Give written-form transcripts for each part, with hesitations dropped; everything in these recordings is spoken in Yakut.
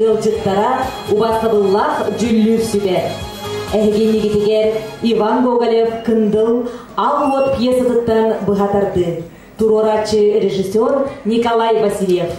Ыалдьыттара убастабыллаах дьүллүүр сүбэ. Эһигиннигитигэр Иван Гоголев Кындыл Ал уот пьесатыттан быһа тардыы. Туруорааччы режиссер Николай Васильев.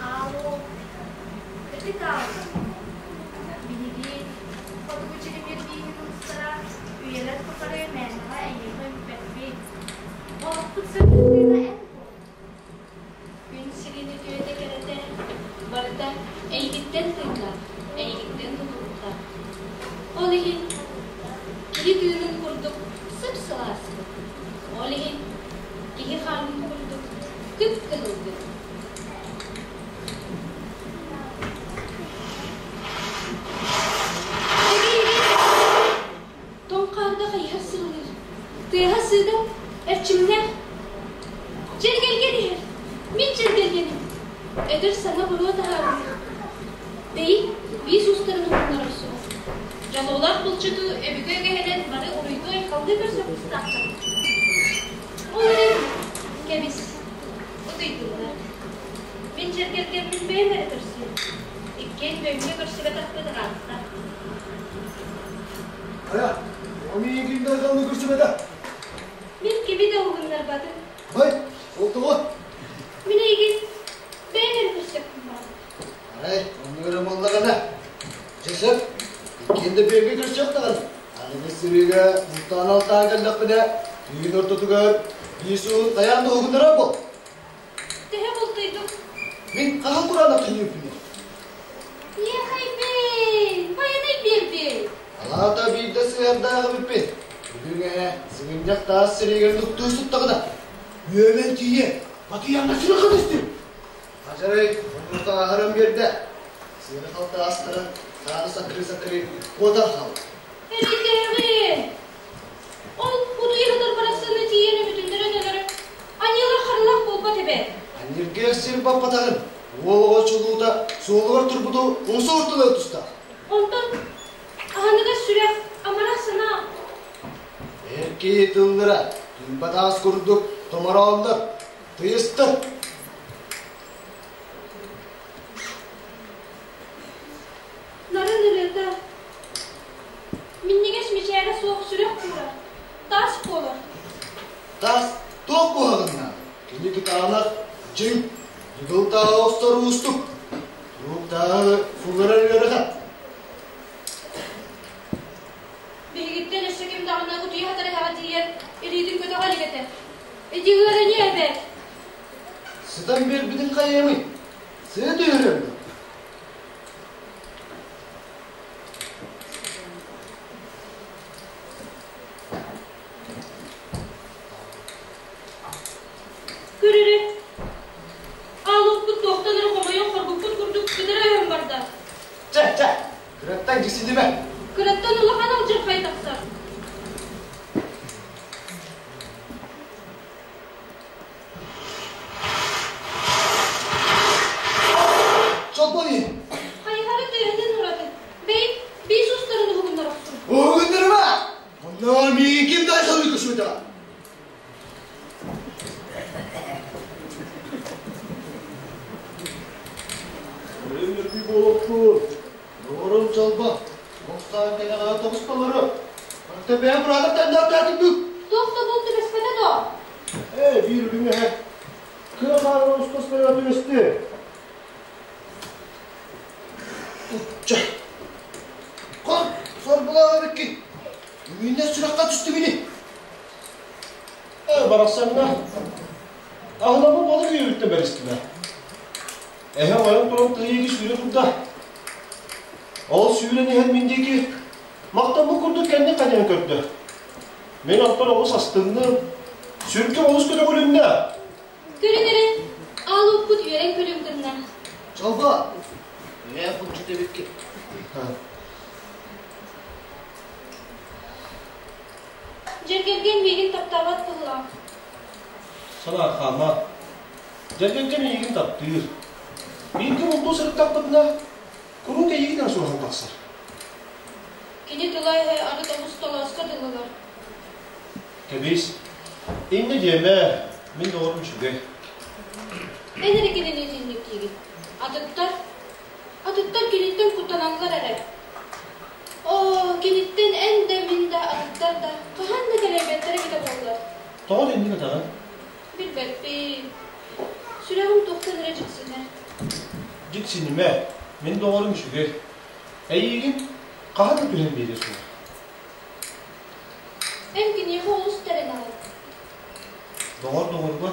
Аал ытык аалым биһиги хотугу дьиримир бииһин уустара үйэлэр тухары мээнэҕэ эйиэхэ үҥпэппит. Олохпут сырдык тыына эн буол. Күн сирин үтүөтэ кэрэтэ барыта эйигиттэн тыынар, эйигиттэн тутулуктар. Ол иһин киһи тыынын курдук сып-сылааскын. Ол иһин киһи хаанын курдук кып-кыһылгын. Тоҥ хаарга хайыһар сырылыыр, тыаһа сыыдам, эрчимнээх. Дьэргэлгэн иһэр, мин дьэргэлгэним, өтөр саҥа буруо таһаарбыт. Бэйи, биис уустарын уһуннарар суох. Дьолуолаах булчуту өбүгэ үгэһинэн бары уруйдуу-айхаллыы көрсөх тустаахтар. Ол эрэн, кэбис, утуйдулар. Мин дьэргэлгэммин бэйэм эрэ көрсүөм. Иккиэн бөҥҥө көрсүбэтэхпит ыраатта. Хайа, ол миигин да дьону көрсүбэтэ. Мин кими да уһуннарбатым. Ой, ол тоҕо? Мин эйигин бэйэм эрэ көрсөкпүн баҕар. Арай, оннук эрэ буоллаҕына, дьэ сөп, иккиэн да бүөҥҥэ көрсүөх даҕаны. Аныгы сырыыга бултаан-алтаан кэллэхпинэ, түүн ортотугар биир суолун хайаан да уһугуннарар буол. Төһө бултуйдуҥ? Мин хаһан кураанах түннүкпүнүй? Иэхэйбин, байанай биэрбин. Аата биирдэ сыһыардаах эбиппин. Бүгүн эһэ сыгынньах таас сиригэр нуктуу сыттаҕына, үөмэн тиийэн, батыйаҥҥа сүрэххэ түстүм. Хадьарай оннуттан аһаран биэрдэ. Сыыһа-халты астаран, сааны саккырыы-саккырыы куотан хаалла. Эрэйдээҕи! Ол утуйа сытар барахсаны тиийэн өмүтүннэрэн өлөрө аньыылар харылаах буолбат эбээт. Аньыргыах сир баппатаҕын, уол оҕо чулуута суолугар турбуту умса ортолоро тустаах. Онтон аһыныгас сүрэх, амарах санаа. Эр киһи тыллара түмпэ таас курдук томорооннор, тыйыстар. Нарын ырыата, минньигэс мичээрэ суох сүрэх куурар, таас буолар. Таас туох куһаҕаннаах? Кини кытаанах, дьиҥ, ньыгыл тааһы охсор уустук. Туруук тааһы сулларар ыарахан. Биһигиттэн өссө ким даҕаны утуйа сытар эһэҕэ тиийэн илиитин көтөҕө илик этэ. Ити ыарыйа эбээт. Сытан биэрбитин хайыамый? Сыа түһэрэр дуо? Көр эрэ, аалыппыт туохтан эрэ хомойон хоргуппут курдук кытара өһөн барда. Чэ, чэ, кыраттан дьиксинимэ. Кыраттан улахан алдьархай тахсар. Чолбон иһин. Хайыһары тыаһынан ураты. Бэй, биис устарын уһугуннар охсун. Уһугуннарыма! Онно миигин ким да айхалыы көсүбүтэ. Өлөрбү буолуохпун. Доҕорум Чолбо, Мохсоон кэлэҕэ тоҕус толору. Онто бэйэм быраатым тэннэхтээтим Туох да булт түбэспэтэ дуо? Ээ, биир күҥҥэ кыра хаалан устас түбэсти. Учча. Кон, сорбулаах эбиккин. Үүннэ сүрэххэ түстүгүнү. Ээ, барахсаҥҥа аһынабын балык үйэбиттэн бэристимэ. Эһэ ойон туран тыйыгы сүүрэ турда. Ол сүүрэн иһэн мин диэки махтаммыт курдук кэннин хайыһан көрдө. Мин оттон олус астынным, сүргэм олус көтөҕүлүннэ. Көрүн эрэ, аал укпут үөрэн күлүм гынна. Чолбо, Ээ, булчут эбиккин. Дьэргэлгэн миигин таптаабат быһыылаах. Санаа хаама. Дьэргэлгэн миигин таптыыр. Бииргэ бултуу сырыттахпытына, куруук эйигин суоһан тахсар. Кини тыла-өһө арыт олус толооско дылылар. Кэбис, инньэ диэмэ, мин доҕорум үчүгэй. Эн эрэ кинини итинник диигин. Атыттар, атыттар киниттэн куттаналлар эрэ. Оо, киниттэн эн да, мин да, атыттар да хаһан да кэлэйбэттэр эбитэ буоллар. Тоҕо да инник этэҕин? Билбэппин. Сүрэҕим туохтан эрэ дьиксинэр. Дьиксинимэ, мин доҕорум үчүгэй. Эйиигин хаһан да түһэн биэриэ суоҕа. Эн киниэхэ олус тэринэҕин. Доҕор доҕорго,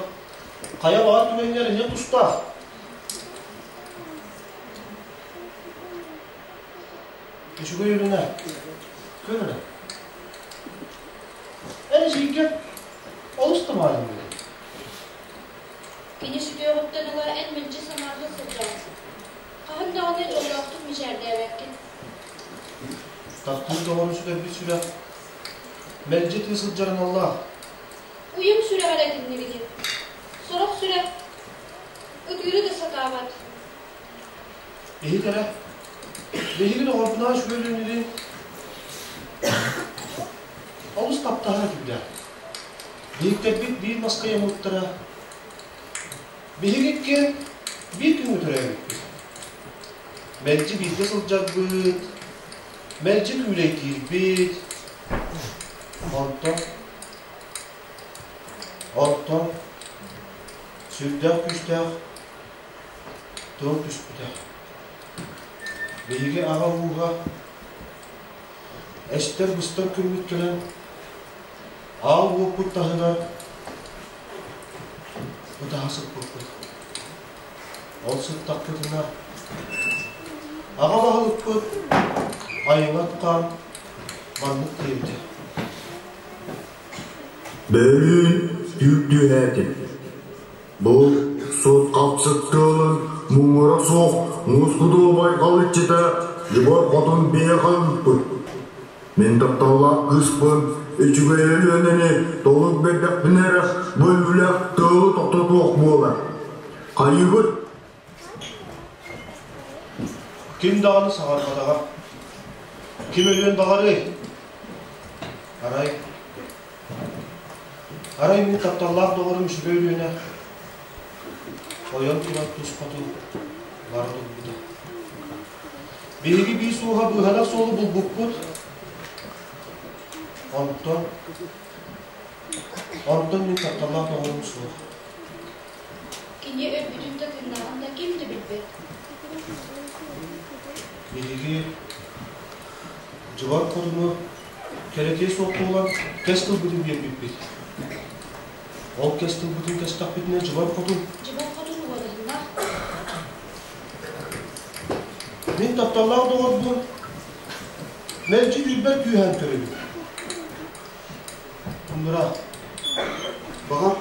хайа баҕар түгэҥҥэр эмиэ тустаах. Үчүгэй үрүнэ, көр эрэ. Эн эдьиийгэр олус да маайыллыгын. Кини сүтүөҕүттэн ыла эн мэлдьи санаарҕыы сылдьаҕын. Хаһан даҕаны дьоллоохтук мичээрдээбэккин. Таптыыр доҕорун сүтэрбит сүрэх мэлдьи тыы сылдьарын аллаах. Уйум сүрэҕэр этиннибитин. Сорох сүрэх ытыыры да сатаабат. Иһит эрэ, биһиги доҕорбунаан үчүгэй олус таптаһар этибит. Биһиктэрбит биир маска ыйаммыттара. Биһиги иккиэн биир күҥҥэ төрөөбүппүт. Мэлдьи бииргэ сылдьарбыт, мэлдьи күүлэйдиирбит. Онтон, онтон сүрдээх күүстээх тыл түспүтэ. Биһиги аҕа ууһа эстэр-быстар күммүт кэлэн, аал уоппут таһыгар ытаһа сыппыппыт. Ол сыттахпытына аҕа баһылыкпыт айыҥат хаан. Маннык диэбитэ. Бөлүүн түүл түһээтим. Бу сут хапсык тыалын муҥура суох мускутуу байҕал иччитэ Дьыбар хотун биһиэхэ ыыппыт. Мин тапталлаах кыыспын үчүгэй Өлүөнэни толук биэрдэхпинэ эрэ бу өлүүлээх тыалы тохтотуох буолар. Хайыыбыт? Ким даҕаны саҥарбатаҕа. Ким өлүөн баҕарыай? Арай, арай мин тапталлаах доҕорум үчүгэй Өлүөнэ ойон туран тус хоту бара турбута. Биһиги биир суоһа быыһанар суолу булбуппут. Онтон, онтон мин тапталлаах доҕорум суох. Кини өлбүтүн да тыыннааҕын да ким да билбэт. Биһиги дьыбар хотуну кэрэтиэ суох буолан кэс тылбытын биэрбиппит. Ол кэс тылбытын кэстэхпитинэ дьыбар хотун Дьыбар хотун уодаһыннаах. Мин тапталлаах доҕорбун мэлдьи түүлбэр күүһээн көрөбүн. Мура, баҕар,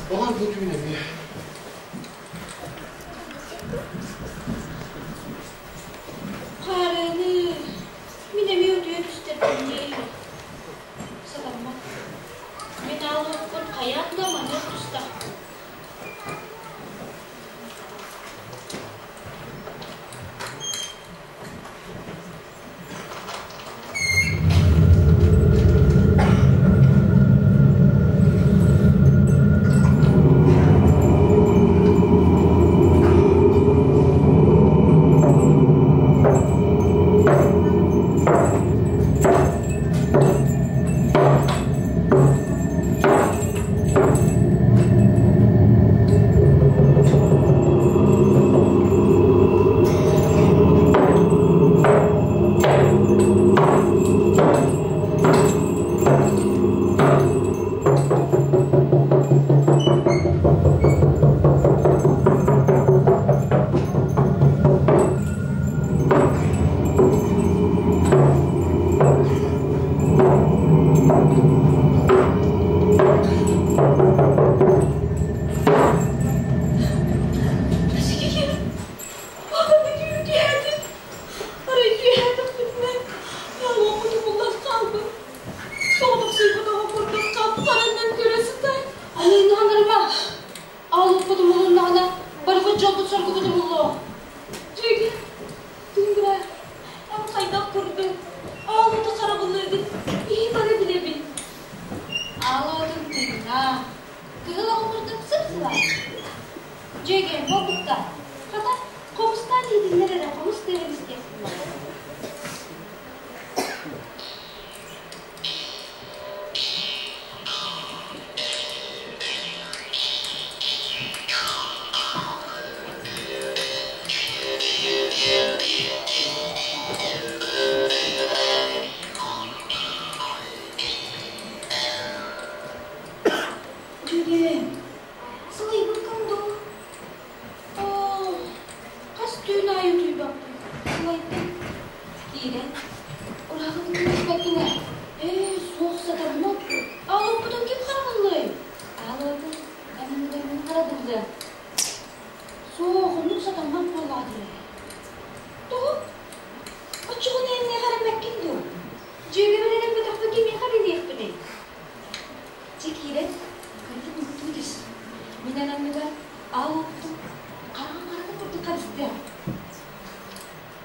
баҕар бу түүн эмиэ. Хаарыаны, мин эмиэ утуйа түстэрбин Сатаммат. Мин аалыахпын хайаан да маныах тустаахпын. Аалыппыт умулуннаҕына, барбыт дьолбут соргубут умуллуо. Дьиги, Тунгра, эн хайдах курдук аалыты харабыллыыгын киһи бары билэбин. Аалыытын тыына, кыһыл оҕо курдук сып-сылаас. Дьиэгэ буолбутта. Хата, хомустаан иитиннэр эрэ хомус тыаһын истиэхпин баҕарабын. Дьүлүөн, сылайбыккын дуу? Оо, хас түүн аайы утуйбаппын. Сылайдым. Киирэн, ураһаҕын түбэспэккин ээ. Ээ, суох сатаммат. Аалыппытын ким хараҕыллыай? Аалыатын эн анныгар мин харадыллыа. Суох, оннук сатаммат буоллаҕа дии. Тоҕо? Оччоҕуна эн миэхэ эрэммэккин дуо? Дьүөгэбэр эрэммэтэхпин кимиэхэ эрэниэхпиний? Дьэ киирэн, кырдьык нуктуу түс. Мин эн анныгар аал уоппутун хараҕым харатын курдук харыстыам.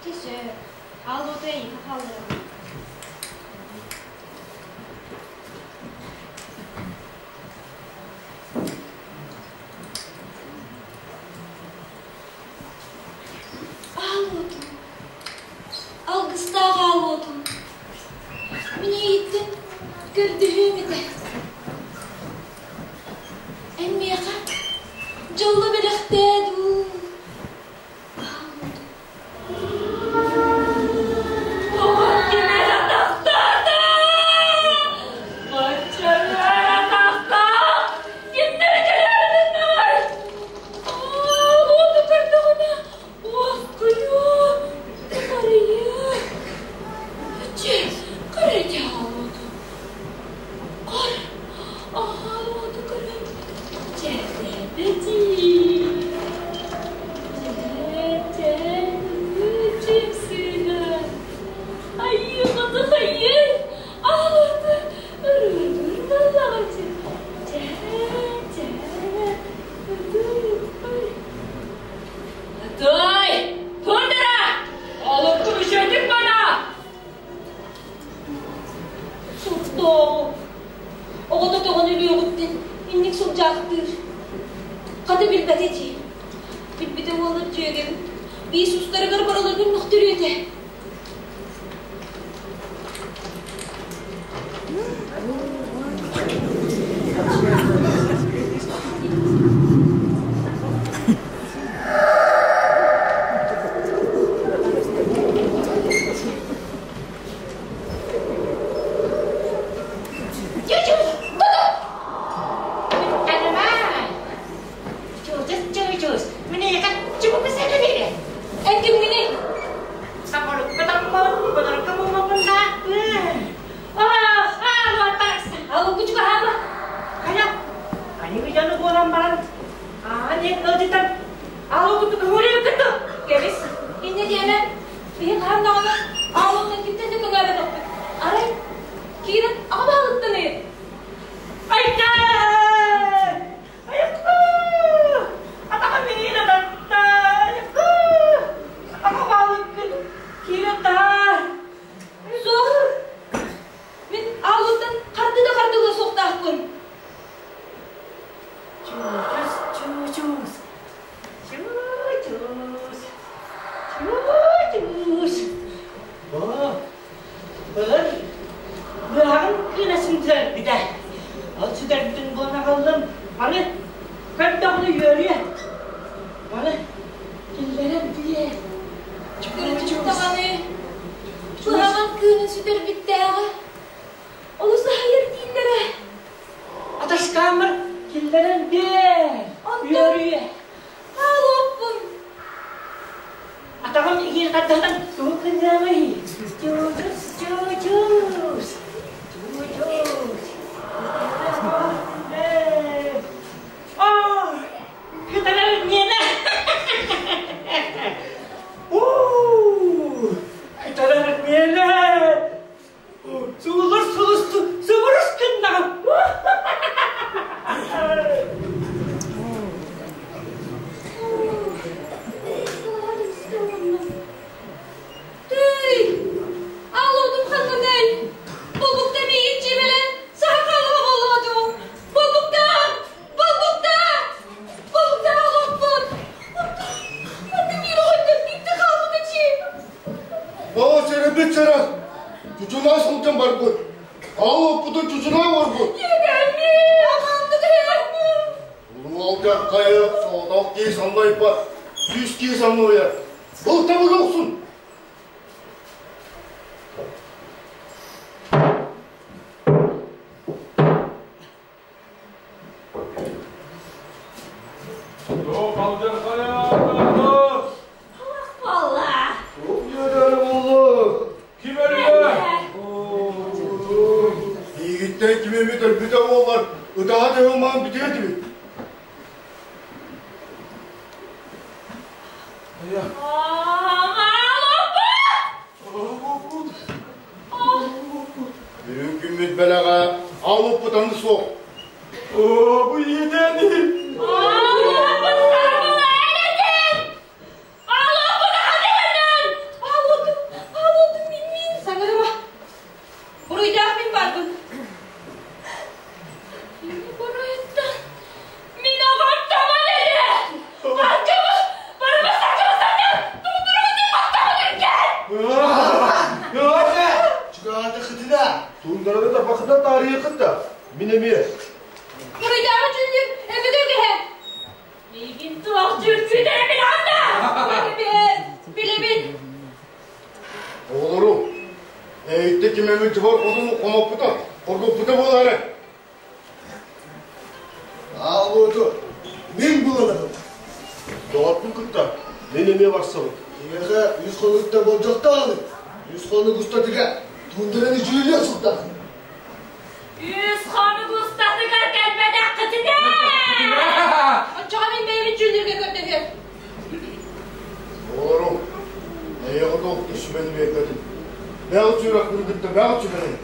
Чэ сөп, аал уоту эйиэхэ хаалларабын. Аал уотум, алгыстаах аал уотум, мин эйиттэн көрдөһүөм этэ. Эн миэхэ дьолло бэлэхтээ дуу. Аал уотум. Тоҕо кимэр атахтаата? Баччалар атахтаах кимнэр кэлэриннэр? Аал уоту көрдөҕүнэ уоскуйуо, тымарыйыа. Итинник сылдьаахтыыр. Хата билбэтэ дии. Билбитэ буоллар дьүөгэбин биис устарыгар барыларыгар мөхтөрүө этэ. Эн кимҥиний? Кэбис, инньэ диэмэ, биһи хаһан даҕаны аалыттан кимтэн да көҥөөбөтөхпүт. Арай, киирэн аҕа баһылыктан ыйыт. Суох, мин аалыттан харды да хардылыа суохтаахпын. Быһаҕын кыынасын сүтэрбитэ. Ол сүтэрбитин буолан аҕаллым. Аны көрдөҕүнэ үөрүө. Аны киллэрэн биэ. Кырдьык даҕаны, быһаҕын кыынын сүтэрбиттээҕэ. Олус аһыйар дииллэрэ. Аташкааммар киллэрэн биэр. Үөрүө. Хаалыаппын. Атаҕым игиин хардыһытан тугу гыныамый? Чуучус, чуучус, чуучус. Оо, кытарар миэнэ. Уу, кытарар миэнэ. Сууллар сулус субурус гыннаҕым. Тыый! Аллодум ханнаный? Болбукта миигин дьиибэлэн саха хаалыга буоллаҕа дуу? Болбукта! Болбукта! Болбукта олохпут! Манна биир оҕонньор биирдэ хаалбыта дии! Оо, сэрэбит сэрэх! Чучунаа сылдьан барбыт. Аал оппутун чучунаа оҥорбут. Улуу хайа соҕотох киһи саннайбат, сүүс киһи санныйар. Был табыга охсун! Туох алдьархайа аатаатыҥ? Буолла. Туох үөрэр буоллуҥ? Ким өллө? Миигиттэн ким эмит өлбүтэ буоллар, ытаһа төһө бүтүө этибит. Бүгүн күммүт бэлэҕэ аалыппыт аны суох. Оо, бу иэдээни! Буруйдаах мин барбын. Буруйуттан мин аҕам табан этэ! Аргыбы, барыма сакыбы сакы, тундурубутун баттабын үргэн! Чугаата хытына. Туундараны тарбахынан таарыйыаххыт да, мин эмиэ. Буруйдааҕы дьүүллүүр эбит үгэһэ. Миигин туох дьүрсүтэрэ билэҕин да? Билэбин, билэбин. Оҕолору, эйиттэ ким эмит дьыбар хотун хомоппута, хоргуппута буолаары. Аалуоту мин буланарым. Доҕорбун кытта мин эмиэ барсабын. Киһиэхэ үс хонукта болдьохтоон, үс хонук устатыгар туундараны дьүүллүөх суохтаах. Үс хонук устатыгар кэлбэтэххитинэ! Оччоҕо мин бэйэбин дьүүллүүргэ көрдөһүөм. Оҕолорум, эйиэхэ туох да сүбэни биэрбэтим. Бэҕэ сүрэхпин кытта бэҕэ сүбэни.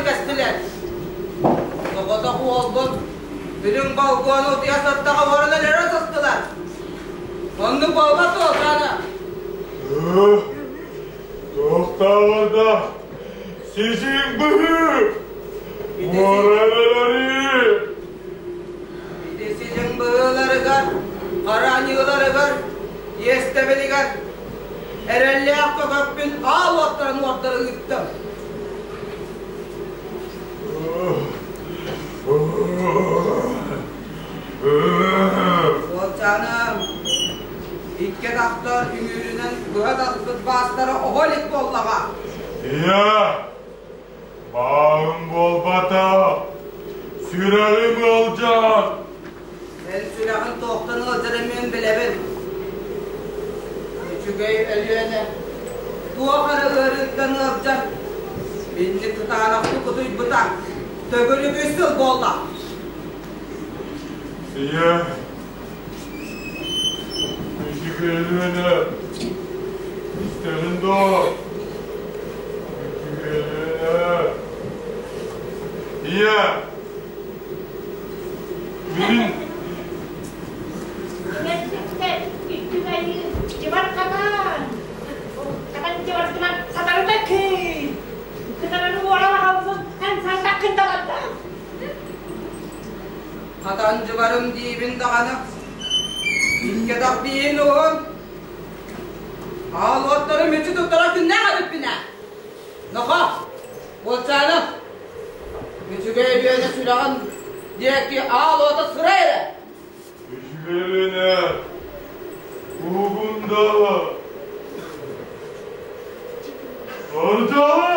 кэстилэр. Соҕотох уолбут үрүҥ болгуону утуйа сыттаҕа уоран өлөрө сыстылар. Оннук буолбат дуо, Оксана? Туохтааҕар да сисиҥ быһыы! Уоран өлөрүү! Ити сидьиҥ быһыыларыгар, хара аньыыларыгар, иэстэбилигэр эрэллээх көкөппүн аал уоттарын уордары ыыттым. Уолчааным, икки атахтар үҥүүрүнэн быһа таспыт баастара оһо илик буоллаҕа. Ийэ, Бааһым буолбатах, сүрэҕим ыалдьар. Эн сүрэҕин туохтан ыалдьарын мин билэбин. Үчүгэй Өлүөнэ, туох эрэ ыарыыттан ыалдьар. Инник кытаанахтык утуйбута төгүрүк үс сыл буолла. Ийэ, үчүгэй Өлүөнэ, истэҕин дуо? Ийэ! Мин Дьыбар хатан! Хатан дьыбаргынан сатарыта кый! Кытараны уоран аҕалбын, эн сандаккын даларда! Хатан дьыбарым диибин даҕаны, иккэтэх биин уһун, Аал уоттары мүччү туттарар күннээх эбиппин ээ. Нохо, уолчааным, үчүгэй Өлүөнэ сүрэҕин диэки аал уота сыра эрэ. Үчүгэй Өлүөнэ, уһугунда. Ордоҕо!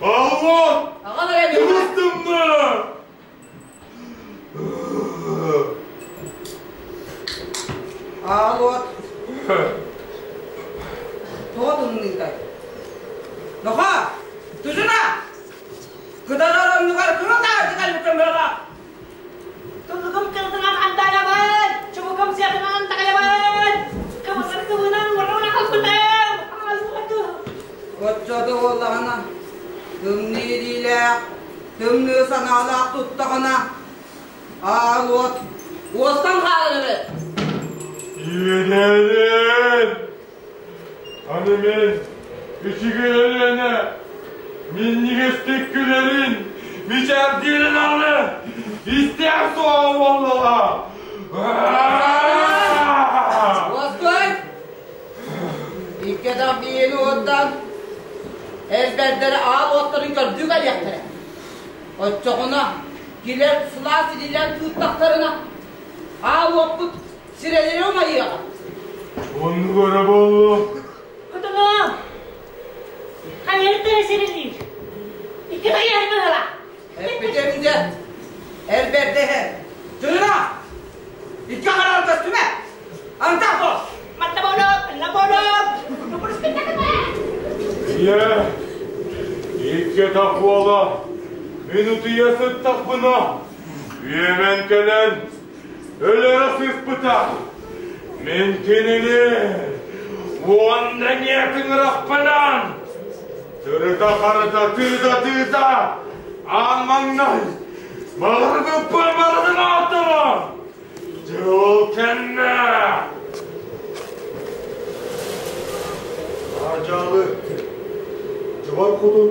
Аал уот! Аҕал эрэ Кыбыстымна! Аал уот тоҕо тымныытай? Нохоо, тужуна! Кытарар оннугар кыра таһырдьа кэлбиккин быраҕа! Туллугум кырытынан антаайабын, чубукум сиэтинэн антаайабын, кыбысыр кыбынан уоран аҕалбытым, аал уоту! Оччото буоллаҕына, тымныы илиилээх, тымныы санаалаах туттаҕына, аал уот уостан хаалар эбит. Иэдэрин! Аны мин үчүгэй Өлүөнэ минньигэстик күлэрин, мичээрдиирин аны истиэх суоҕа буоллаҕа. Уоскуй! Икки биэни уоттан элбэрдэрэ аал уоттарын көрдүү кэлиэхтэрэ. Оччоҕуна килэр сылаас илиилээн тыыттахтарына аал уоппут сирэлэрэ умайыаҕа. Оннук эрэ буолуо. Хотунум, хайыһыттара сирилиир. Икки хайыһар быһыла. Эппитим дьэ, элбэрдэһэ. Тыына! Икки хараҕар көстүмэ! Антах бол! Манна болоп, манна болоп! Ийэ, икки атах уола, мин утуйа сыттахпына, үөмэн кэлэн, өлөрө сыспыта. Мин кинини уонна ньиэтиҥырахпынан тырыта-харыта тыыта-тыыта аан маҥнай баҕарбыппын барытын ааттара. Дьэ ол кэннэ Аадьаалы, дьыбар хотун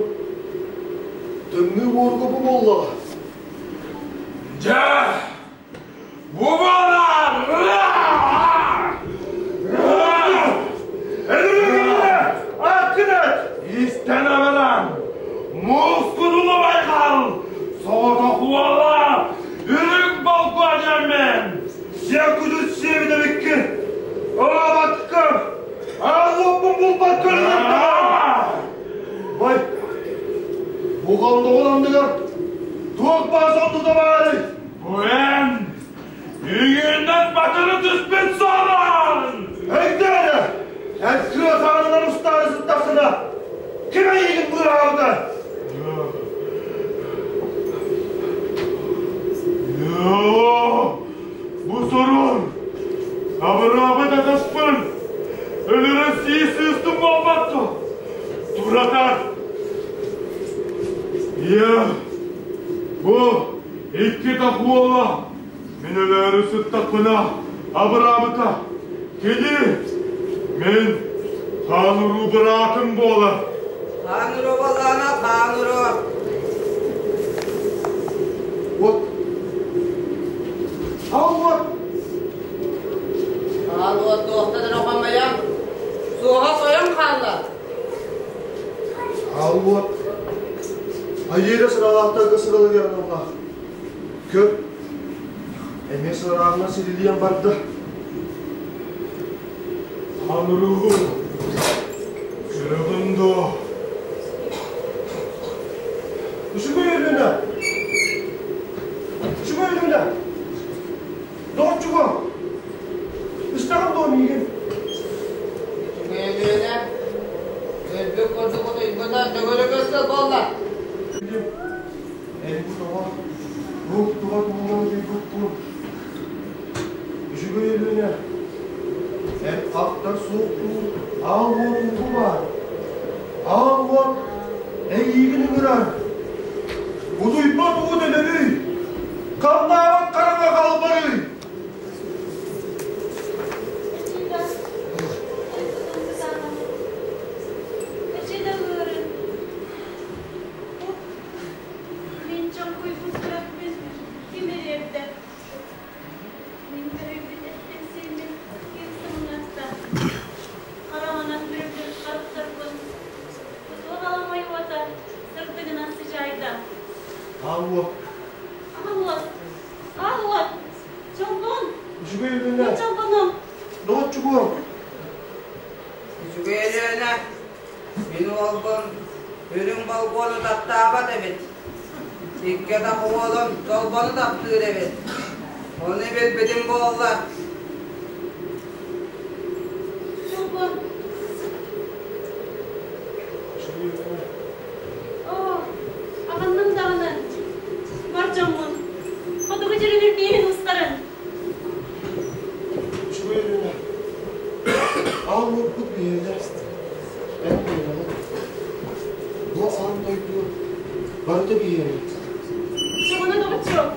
тымныы буорга бу буоллаҕа. Дьэ, бу буолар! Истэн абаран, муус курулу байҕал, соҕотох уола, үрүҥ болкуо диэммин, сиэккүтүн сиэбит эбиккин, Оҕобаккын, ааллоппун булбаккын Бай, бу хонноҕун анныгар туох баар соннута баарый? Бу эн үйүнэн батыры түспүт сорон! Өйдөөнө! Эн кыа хаанынан устаары сыттаххына, ким эйигин быыһаабыта? Йоо! Бу сорун! Абыраабыт атаспын! Өлөрө сии сыыстым буолбат дуо? Сукуратар! Ийэ, бу икки уола мин өлөөрү сыттахпына абыраабыта. Кини мин хаан уруу быраатым буолар. Хаан уруу буоллаҕына хаан уруу. Вот. Ал вот. Хаан уот туохтан эрэ хомойон, суоҕа сойон хаалла. Ал уот. Айыыра сыралаахтарга сыралыгар аналлаах. Көр, эмиэ сырааҕынан сирилийэн барда. Хаан уруу, көрөҕүн дуо? Үчүгэй өлүнэ! Үчүгэй өлүнэ! Доҕоччугум! Истэҕин дуо миигин? Үчүгэй Өлүөнэ, өлбүт курдук утуйбута төгүрүк сыл буолла. Эн бу тоҕо, туох туга туһунан утуйбуккун? Үчүгэй Өлүөнэ, эн ахтар суохтуур аал уот уугу баар. Аал уот эйиигин ыҥырар. Утуйбат уу төлөрүй, хамнаабат хараҥа халбарый. Мин чоҥкуйбут сүрэхпин ким ириэрдэ? Мин төрүйбүт эппин-сииммин ким сымнаста? Хараҥанан бүрүллүбүт харахтарбын кутуох аламай уота сырдыгынан сыдьаайда. Аал уот. Аал уот. Аал уот. Чолбон. Үчүгэй Өлүөнэ. Мин чолбонум. Доҕоччугуом. Үчүгэй Өлүөнэ, мин уолбун үрүҥ болгуону таптаабат эбит. Икки атах уолум чолбону таптыыр эбит. Ону билбитим буоллар. Чолбон. Оо, аҕынным даҕаны. Бар дьоммун. Хотугу дьүрүлүр бииһин устарын. Үчүгэй Өлүөнэ. Аал уоппут биһиэнэ. Эн биһиэнэҕин. Бу аан дойду барыта биһиэнэ. Чоҕуна доҕоччуок,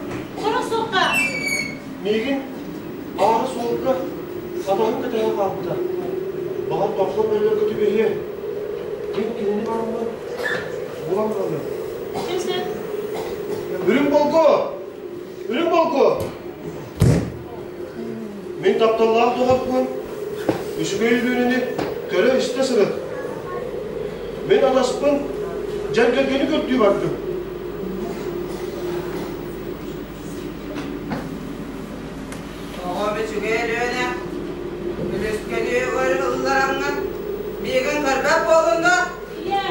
сорох суохха. Миигин аара суолга атаһым кэтэһэ хаалбыта. Баҕар тохсон өлөргө түбэһиэ. Мин кинини бараммын булан ылыам. Сөп-сөп. Үрүҥ болго! Үрүҥ болго! Мин тапталлаах доҕорбун үчүгэй Өлүөнэни көрө-истэ сырыт. Мин атаспын дьэргэлгэни көрдүү бардым. Оҕом үчүгэй Өлүөнэ, үлүскэни ыллараҥҥын миигин көрбөт буоллуҥ дуо? Ийээ,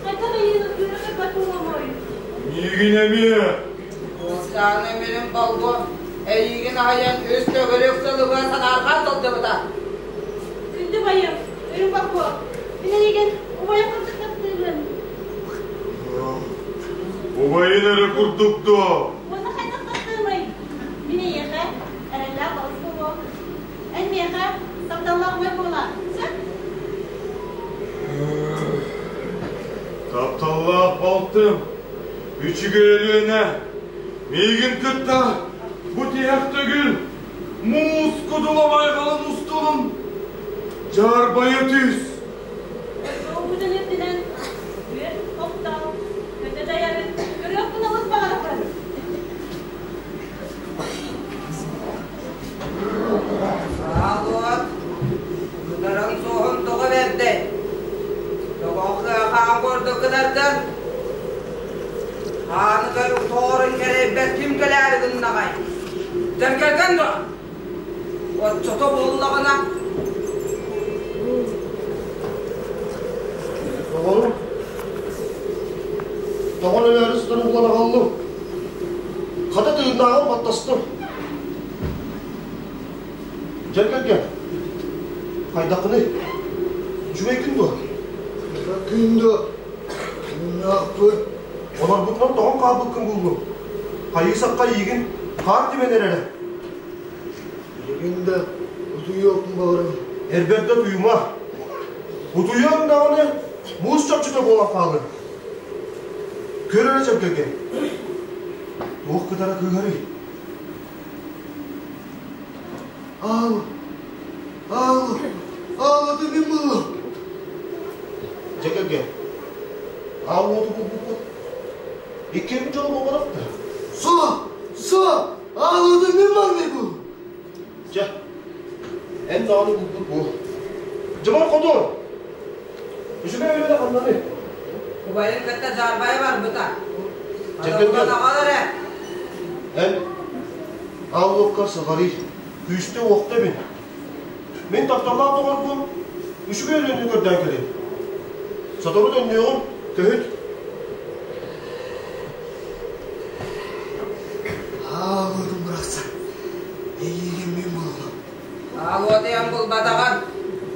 хайдах эйиэхэ үөрэ көрбөт буолуомуй? Миигин эмиэ. Куосчаан өмүрүн болго эйиигин аһыйан үс төгүрүк сылыгы санаарҕаан сылдьыбыта. Күндү байым, үрүҥ болго, мин эйигин убайым курдук таптыыбын. Убайын эрэ курдук дуо? Уонна хайдах таптыымый? Мин эйиэхэ эрэллээх балыс буолуом. Эн миэхэ тапталлаах убай буола, сөп? Тапталлаах балтым, үчүгэй Өлүөнэ, миигин кытта бу тиһэх төгүл муус кудула байҕалын устунун дьаарбайа түс. Оҕобутун үрдүнэн үөр хоптоох көтө дайарын көрүөхпүн олус баҕарабын. Аалуот, кытаран суоһун тоҕо бэрдэй? Тоҕо хаан курдук кытардын? Хааны тоҕорун кэрэйбэт ким кэлээри гыннаҕай? Дьэргэлгэн дуо? Оччото буоллаҕына Доҕорум, тоҕон өлөөрү сытарын булан аҕаллым. Хата тыыннааҕын баттастым. Дьэргэлгэн, хайдаххыный? Үчүгэйгин дуо? Күн дуо? Тыыннаахпын. Олорбутунан тоҕон хаалбыккын буллум. Хайыы-сахха эйигин хаар тимэн эрэрэ. Билигин да утуйуохпун баҕарабын. Эрбэрдэ утуйума. Утуйуоҥ даҕаны. Муус чопчута буолан хаалыа. Көр эрэ дьэргэргэ. Туох кытара кыыһарый? Аал, аал, аал аты мин буллум. Дьэ кэргэн, аал уоту булбуппут. Иккиэн дьолу буолбатах да. Суох, суох, аал уоту мин маҥнай буллум. Дьэ, эн даҕаны булбут буол. Дьыбар хотун! Үчүгэй үлэлэ ханнаный? Убайын кытта дьаарбайа барбыта. Дьэ кэргэн, Аҕал эрэ. эн аал уоккар сыҕарый, күүстэ-уохта эбин. Мин тапталлаах доҕорбун үчүгэй үлэни көрдөөн кэлиим. Сотору төннүөҕүм, көһүт. Аал уотун бырахсан, эйиигин мин буллум. Аал уотуйан булбатаҕын,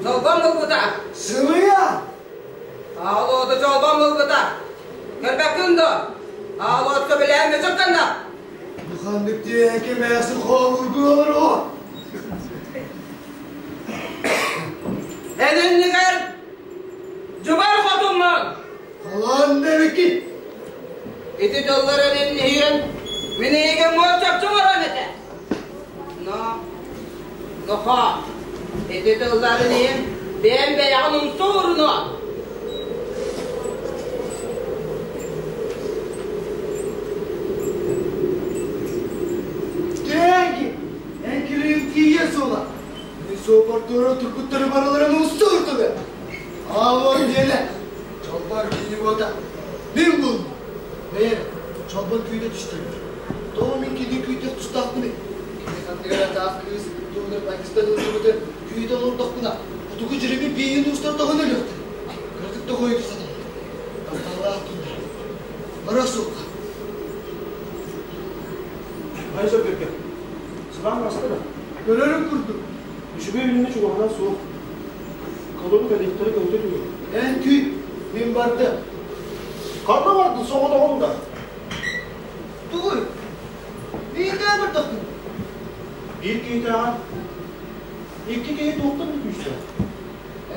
чолбон булбута. Сымыйа! Аал уоту чолбон булбута. Көрбөккүн дуо? Аал уот сөбүлээн мөчөк гынна. Бу ханнык диэки мээсин хоомургуу олоруо? Эн иннигэр дьыбар хотуммун. Халаан дэбиккин. Ити дьоллор эн инниһиэн, мин эйигин муос чопчу оҥорон этэ. Но, нохоо, ити тылларын иһин бэйэм бэйэҕин умсу уурунуо. Тээги, эн килиин тиийэ суола. Мин суоппардыыра турбуттары барыларын умсу уурдулар. Аалор диэнэ, чолбон киини буота. Мин буллум. Бэйэ, чолбон күүтэ түстүлэр. Тоҕо мин кини күүтүөх тустаахпыный? Кини ханныгар атаах кыыс туһугар Пакистан ылсыбыты күүтэ олордохпуна, хотугу дьирэми биэйин уустар тоһун өлүөхтэр. Кыратык да хойуту сатанар. Тапталлаах туннар. Бара суохха. Хайа сөргүргэ. Сыбаан баста да. Көрөрүм курдук. Үчүгэй үлэни чугаһынан суох. Колону кэлиэхтэрэ көтө түһүө. Эн күй, мин бардым. Ханна бардын соҕотоҕун да? Тугуй? Биирдэ бардахпын. Биир киһитээҕэр икки киһи туохтан да күүстээх.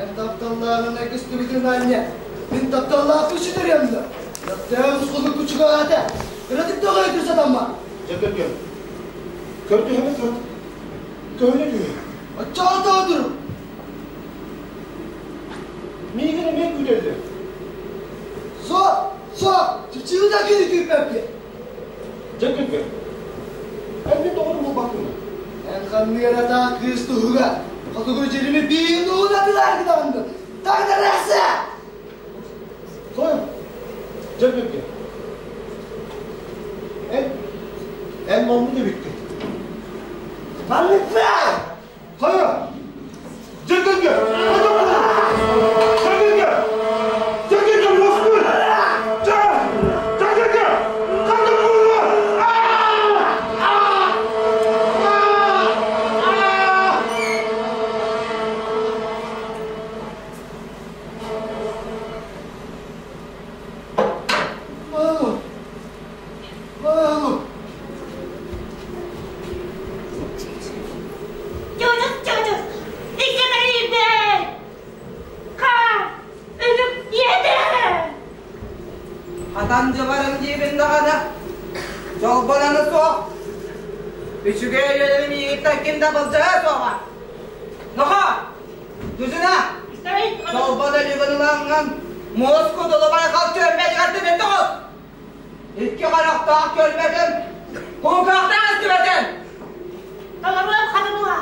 Эн тапталлааҕын айгыстыбытын анньа, мин тапталлаахпын сүтэриэм да. Өктөөх усхолу кучугаата, кыратык да хойутур сатамма. Дьэ көргөн. Көрдөһөбүн кырат. Көһүнэ түһүө. Оччоҕо тоҕо Миигин эмиэ күүтэллэр. Суох, суох, чычыгы да кини күүппэппин. Дьэ көргөн. Эн мин доҕорум буолбаккын да? Эн ханнык эрэ таах кыыс туһугар хотугу дьирими биир уунатылар гынаҕын таҥнарыахса! Сойон, дьэ көргөн. Эн, эн маннык эбиккин. Манныкпа! Хайа! Дьэ көргөн! Дьэ көргөн! Дьэ көргөн уоскуй! Дьэ! Дьэ көргөн! Ханна буолла? Мало! Мало! Чуучус, чуучус, икки киирдэ! Хаар, өлүк иэтэ! Хатан дьыбарым диибин даҕаны, чолбонаны суох. Үчүгэй өлүөнүм миигиттэн ким да былдьаһа суоҕа. Нохоо, Дузина, чолбон өлүгүн ылаҥҥын, муос кудулубай хал түөрмэтигэр түбэтэ оҕус! Икки харахтаах көрбөтүм, кулгаахтаах истибэтим. Толоруом хатымыа.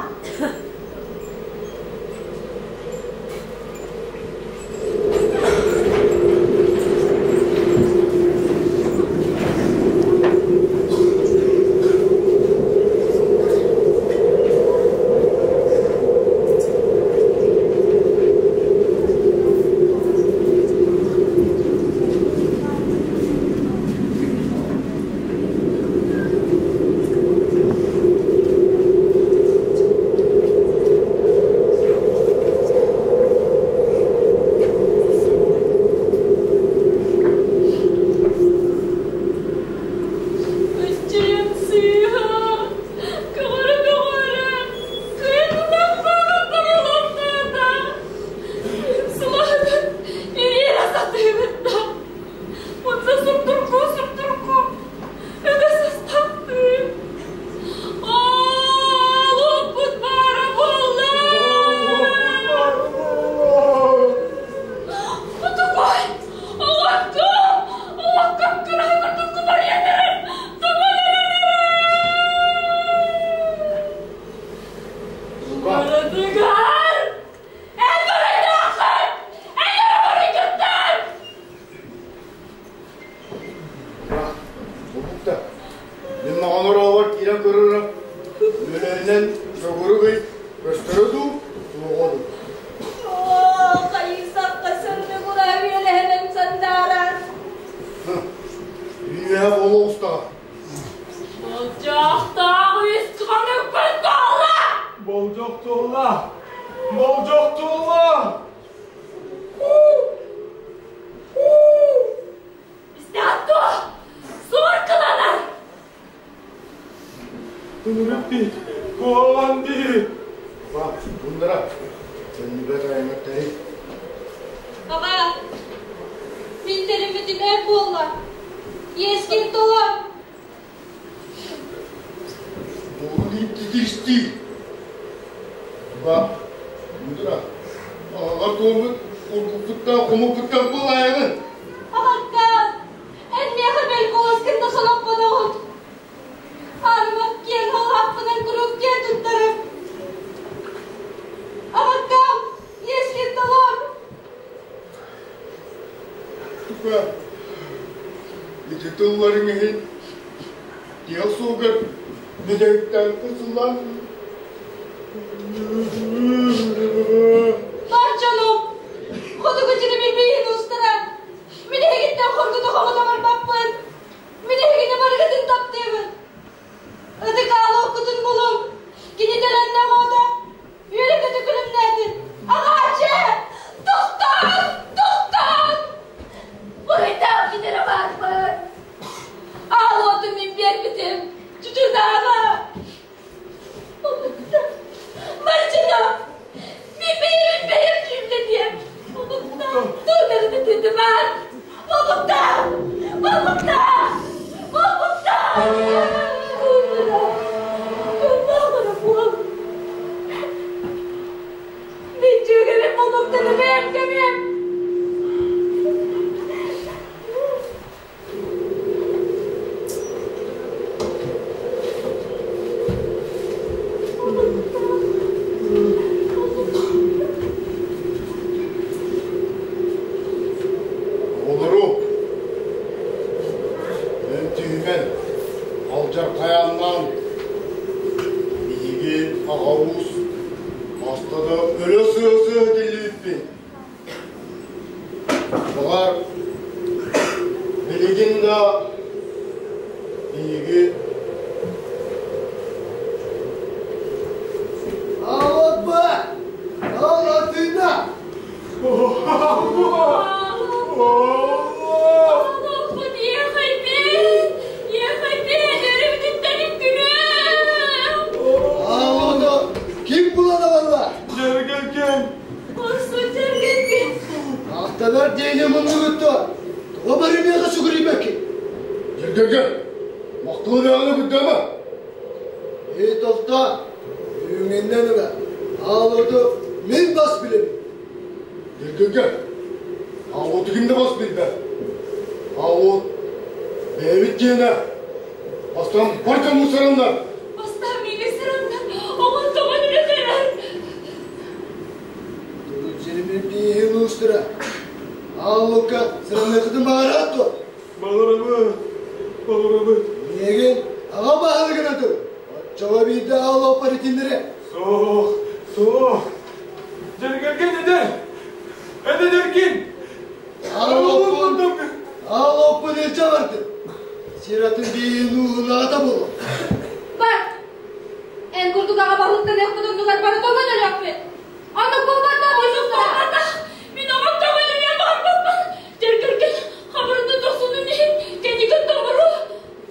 турара үөлэһинэн төгүрүк ый көстөрө дуу, суоҕа дуу? Оо, хайыы-сахха сырдык ураа үөлэһинэн сандаарар. Үөһэ буола оҕустаҕа. Болдьохтоох үс хонукпун туолла! Болдьох туолла! Болдьох туолла! Истэҕин дуо? Суор кыланар! Ынырык дии, куһаҕан дии. Ба, бундара, төннүбэт айаҥҥа тэрий. Аҕа, мин тэриммитим эр буолла. Иэскин толор. Буурун титистии. Ба, бундара, аҕаҕар туоммут уруккуттан хомуппуттан буолаайаҕын. Аҕаккаам, эн миэхэ бэл куоласкын да солоппотоҕун. Аарыма киэҥ халааппынан куруук киэн туттарым. Аҕаккаам, иэскин толор. Тука, ити тылларыҥ иһин тиэх суолгар бүтэһиктээн кысыллан Бар дьонум, хотугу сирим миигин устара. Мин эһигиттэн хоргута хомута барбаппын. Мин эһигини барыгытын таптыыбын. Ытык аалоккутун булуҥ. Кини төлөннө оҕото. Үөрэ-көтө күлүмнээтин. Аҕааччы! Тохтоон! Тохтоон! Буруйдаах кинилэрэ баарбын. Аал уоту мин биэрбитим. Чучунааҕа! Обукта! Марчына! Мин бэйэбин бэйэм дьүүллэтиэм. Обукта! Туунарыны тыытымаан! Обукта! Обукта! Обукта! Куймара! Куймаҕара буол! Мин дьүөгэбин болуктаны бэйэм кэмиэм! Оҕолору эн түһүмэн, алдьархайааннаан биһиги аҕа уус хаста да өрө сыа-сыа этиллибиппит. Баҕар, билигин да биһиги Аалатба! Аалатына! Олохпут ехайбин, ехайбин, өрүбүтүттэн үккүнүм. Аалону ким булан аҕалла? Дьэргэлгэн! Хорсун дьэргэлгэн. Ахтанар диэни муннугутту. Тоҕо барымыаха сүгүрүйбэккин? Дьэргэлгэн, махталынаҕына быддама. Эй, тохтоо! Үүҥҥүннэн ыла. Аалоту мин бас билэбин. Дьэргэлгэн, аалоту ким да бас билбэт. Аалот бэйэбит диэнэ. Бастаан бар дьоммут сараннар. Бастаан миигин сараннар, оҕон тоҕон үлэтэрэр. Турут сиримин бииһин уустара. Ааллыкка сыранныахытын баҕараат дуо? Баҕарабыт, баҕарабыт. Миигин аҕа баһылыгын атыр. Оччоҕо биирдэ ааллоппар итиннэри. Суох, суох. Дьэргэлгэн эдэр. Эн эдэргин. Ааллоппун, ааллоппун илдьэ бардым. Сир атын бииһин ууһун аата буолуо. Бар! Эн курдук аҕа баһылыктаныахпыт оннугар бары тоҥон өлүөхпүт. Оннук буолбатах, оннук буолбатах. Мин оҕом тоҥон өлүөн баҕарбаппын. Дьэргэлгэн хабырында дохсунун иһин кэннигин тоҥоруо.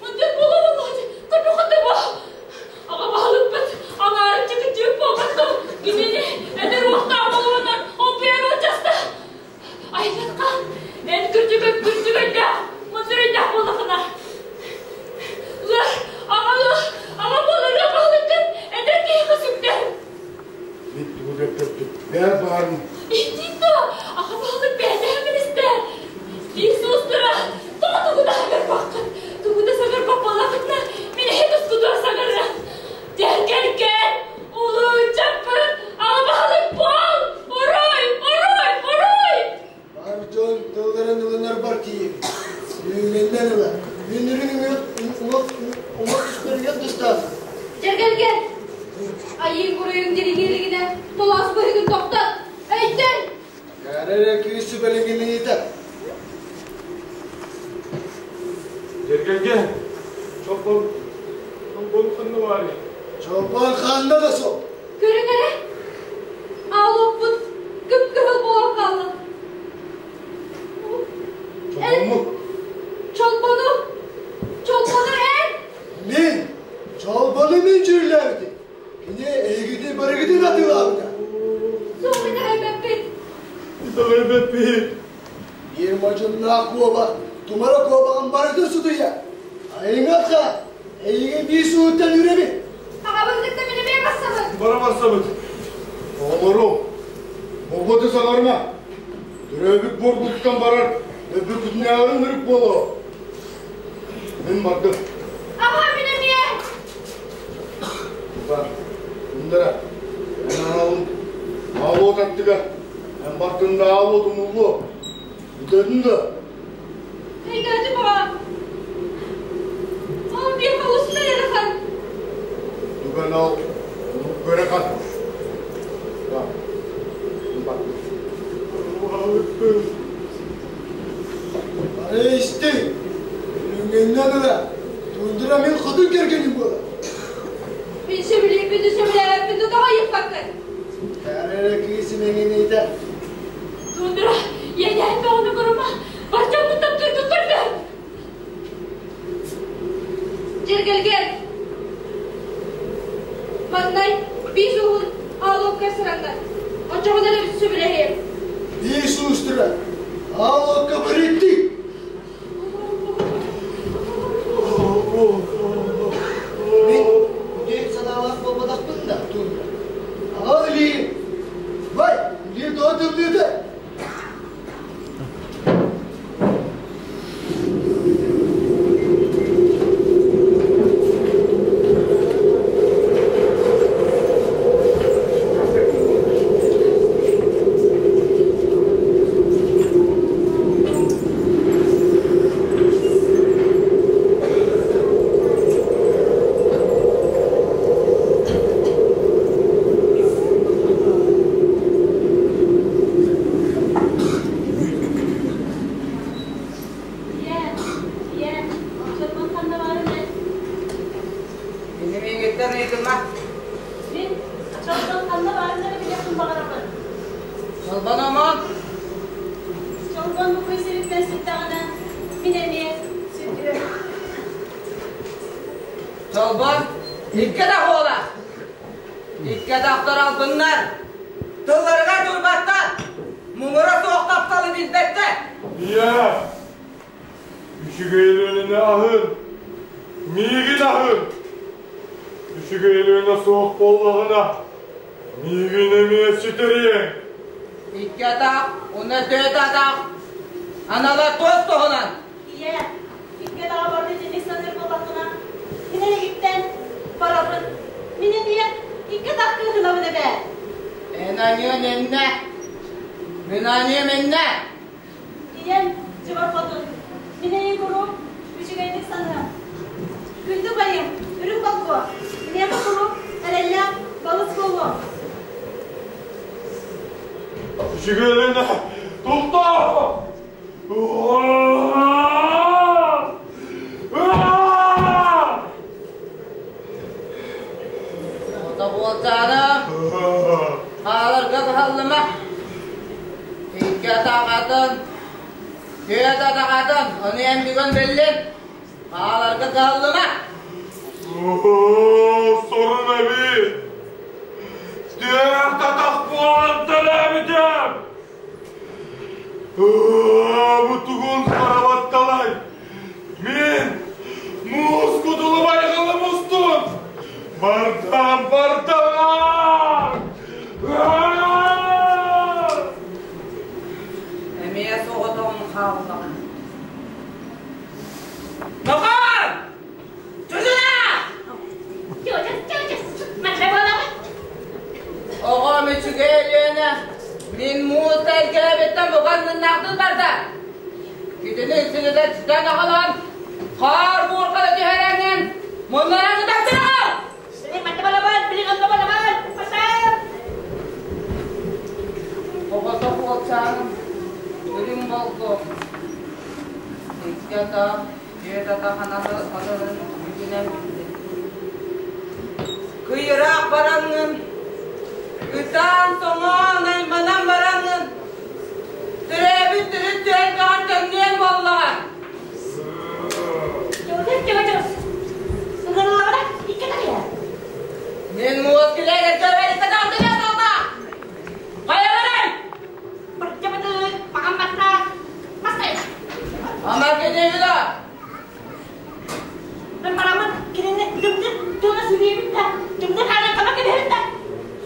Мындыр буола буоллаҕа көрбөхөтө бу. Аҕа баһылыкпыт аҥаарын чыкычыык буолбатах. Кинини эдэр уохтаах буолуонан ол буочаста. Айылҕа, эн күрдьүгүн күрдьүгөйдөөх, мындыр өйдөөх буоллаххына. Ыар, аҕа аҕа буоларга баһылыккын эдэр киһиэхэ сүктэр. Мин тугу да эппэппин. Бээр баарын. Иттин да, аҕа баһылык бэйэтэ билистэ. Биир суустара, тоҕо тугу да саҥарбаккын, тугу да саҥарбат буоллаххытына, мин эһи тускутугар саҥарыам. Дьэргэлгэн, улуу ыччаппыт, аҕа баһылык буол! Уруй, уруй, уруй! Бар дьон тылларын ылынарбар тиийэбин. Үүнүннэн ыла. Мин үрүҥ уҥуох уҥуох түспэригэр тустаах. Дьэргэлгэн! Айыыҥ-буруйуҥ дириҥии илигинэ толоос быһыгын тохтот! Өйтөн! Кэрэ эрэ кыыс сүбэлэҥилиитэ. Дьэргэлгэн! Чолбон, чолбон ханна баарый? Чолбон ханна да суох. Көрүҥ эрэ! Аал уоппут кып-кыһыл буолан хаалла. Чолбоммут. Чолбону! Чолбону эн! Мин! Чолбону мин дьүүллээбитим. Кини эһигини барыгытын атыылаабыта. Суох итэҕэйбэппит. Итэҕэйбэппит. Биир модьуннаах куоба тумара куобаҕын барытын сутуйа. Айыҥатха, эйигин биир сууттан үрэбин. Аҕабын кытта мин эмиэ барсабын. Бара барсабыт. Оҕолору, болботу саҥарыма. Төрөөбүт буоргуттан барар өбүкүтүнээҕи ынырык буолуо. Мин бардым. Аҕа мин эмиэ. Бар, Тундара, эн аналын аалуот аттыгар, эн бардында аалуот умуллуо. Бүтөдүн да? Өйдөөтүм аҕа. Ол миэхэ устар ыарахан. Түгэн ал, көрө хат. Бар, бар. Бары истиҥ, Үрүҥҥэннэн ыла, Тундра мин хотун кэргэним буолар. Мин сөбүлүүрбүн да сөбүлээбэппин да тоҕо ыйыппаккын? Кэрэ эрэ кыыс имэҥиниитэ. Тундра, иэдээн бөҕөнү курума, бар дьоммун таптыыргын көрдөр. Дьэргэлгэн! Маҥнай биис уһун аалокка сыраннар. Оччоҕуна эрэ сөбүлэһиэм. Биис уустура, аалокка бэриттик! Мин үтүө санаалаах буолбатахпын да, Тундра. Аҕал илиигин. Бай, илии тоҕо тымныыта? Ийээ, ийээ, Чолбон ханна баарын эн? Мин миигиттэн ыйытыма. Мин Чолбон ханна баарын эрэ билиэхпин баҕарабын. Чолбон омон. Чолбон бу күн сириттэн сүттэҕинэ, мин эмиэ сүтүөм. Чолбон икки да буола. Икки атахтар албыннар. Тылларыгар турбаттар. Муҥура суох тапталы билбэттэр. Ийээ, үчүгэй Өлүөнэни аһын, миигин аһын. Үчүгэй Өлүөнэ суох буоллаҕына, миигин эмиэ сүтэриэҥ. Икки атах, уонна төрт атах. Анала туос туһунан. Ийээ, икки атаҕа барда итинник саныыр буоллаххына, мин эйигиттэн барабын. Мин эмиэ икки атах кыыһынабын эбээ. Эн аньыан эннэ, мин аньыам эннэ. Ийэм дьыбар хотун, мин эйигин куруук үчүгэйдик саныам. Күндү байым, үрүҥ болгуо, миэхэ куруук эрэллээх балыс буолуо. Үчүгэйлене, тоқтоо! Тобуолчаана хааларга кыһаллыма. Икки атаҕатын, түөрт атаҕатын, ону эн бүгүн биллин. Хааларга кыһаллыма. Сорун эбит. Түөрт атах буолан төрөөбүтүм. Бу тугун харабатталай? Мин муус кутулу байҕалым устун! Бардам, бардам! Эмиэ соҕотоҕун хааллаҕын. Нохоор! Чучуна! Оҕом үчүгэй Өлүөнэ, мин муус тэлгээбиттэн буканныннаахтын барда. Итини үксүнүтэ сүтэн аҕалан, хаар буурҕада түһэрэҥҥин муннаран ытаттыраҕын! Икки атах, түөрт атах ананын үрдүнэн билдим. Кыйыраах бараҥҥын, ытаан-тоҥоон айманан бараҥҥын, төрөөбүт төрүт түөлбэҕэр төннүөн буоллаҕа. Мин муос күлээгэр көрбөтүккэ таҕыстым буолла. Хайаларай? Ама киниэбилэ.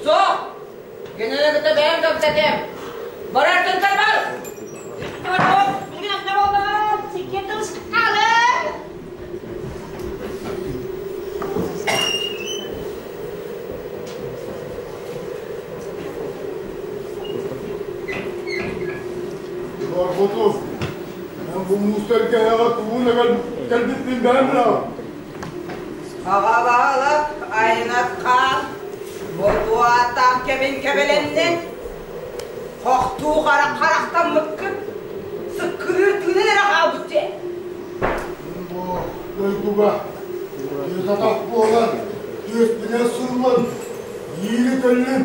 Суох. Кинини кытта бэйэм кэпсэтиэм. Барар тынтар бар. Оргуту, эн бу муустар кэһэҕэ тугун кэлбиппин бэйэм билэҕин. Аҕа-баһылык айнат хаан ботуоттаах кэбин кэбилэннин, хохтуу харах харахтаммыккын, сыккырыыр тыынын эрэ хаалбыт дии. Бу дойдуга түөс-атах буолан, түөспүнэн сыллан, иили кэллим.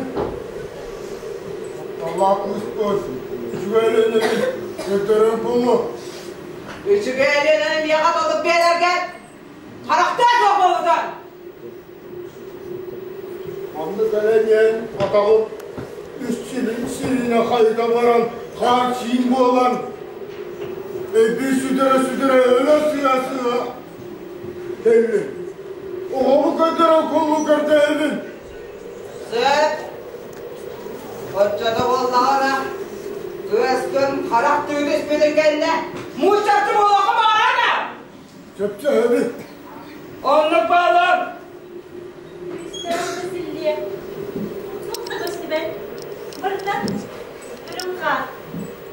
Тапталлаах кыыспын, үчүгэй Ленэбин көрдөрөр буолуо. Үчүгэй Ленаны миэхэ толук биэрэргэ харахтаах суох буолбута. Манна кэлэн иһэн атаҕым үс сиринэ хайыта баран хаар-сиин буолан өйбүн сүтэрэ-сүтэрэ өлө сыа-сыа кэллим. Оҕобу көрдөрөн куллу көрдөһөбүн. Сөп. Оччото буоллаҕына, кыаскын харах түүн испитин кэннэ мууччаччы буолуохха баҕарар да? Сөпсөһөбүт. Оннук баалар. Күүстээх силлиэ. Туох да көстүбэт. Барыта үрүҥ хаар.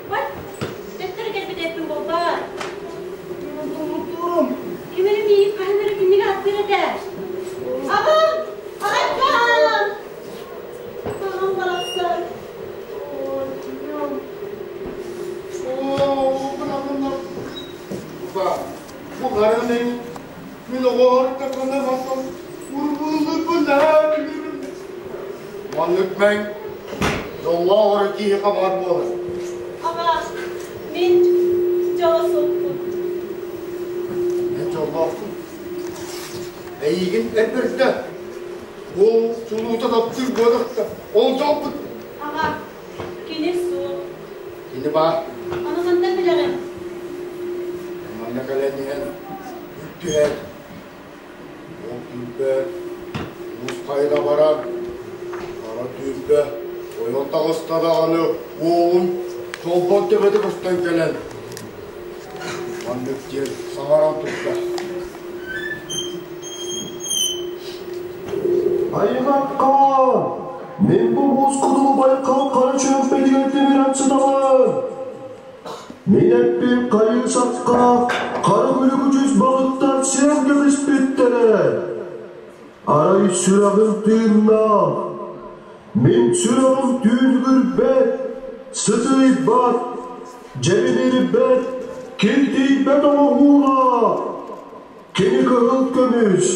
Бай, төттөрү кэлбит эппин буолбаат. Тулуктуурум. Ким эрэ миигин хаһан эрэ кинигэ аттыыр этэ. Аҕам! Аҕайкаам! Аҕам барахсан. Бу хараны мин оҕоһор такына мантан урбууллурбун наһаа билэрим. Маннык мэҥ дьоллоох эрэ киһиэхэ баар буолар. Аҕа, мин дьоло суохпун. Эн дьоллооххун. Эйигин эрбэрдэ. Ол чулуута таптыыр буолахта. Ол дьолбут. Аҕа, кини суох. Кини баар. Аны хантан билэҕин? Манна кэлэн иһэн түһээт, ол түүрбэ уус хайда баран, хара түүрбэ ойон таҕыста даҕаны уолун чолбон төбөтө көстөн кэлэн, маннык диэн саҥаран турда. Айҕаккаан, мин бу муус кутулу байкал хара чүөмпэтигэр тимирэн сытабын. Мин эппин хайыы сахха хара күлүкүчүс балыктар сиэн кэбиспиттэрэ. Арай сүрэҕим тыыннаах. Мин сүрэҕим түүнүгүрбэт, сытыйбат, дьэбинирбэт, киртийбэт оҥоһуулаах. Кини кыһыл көмүс.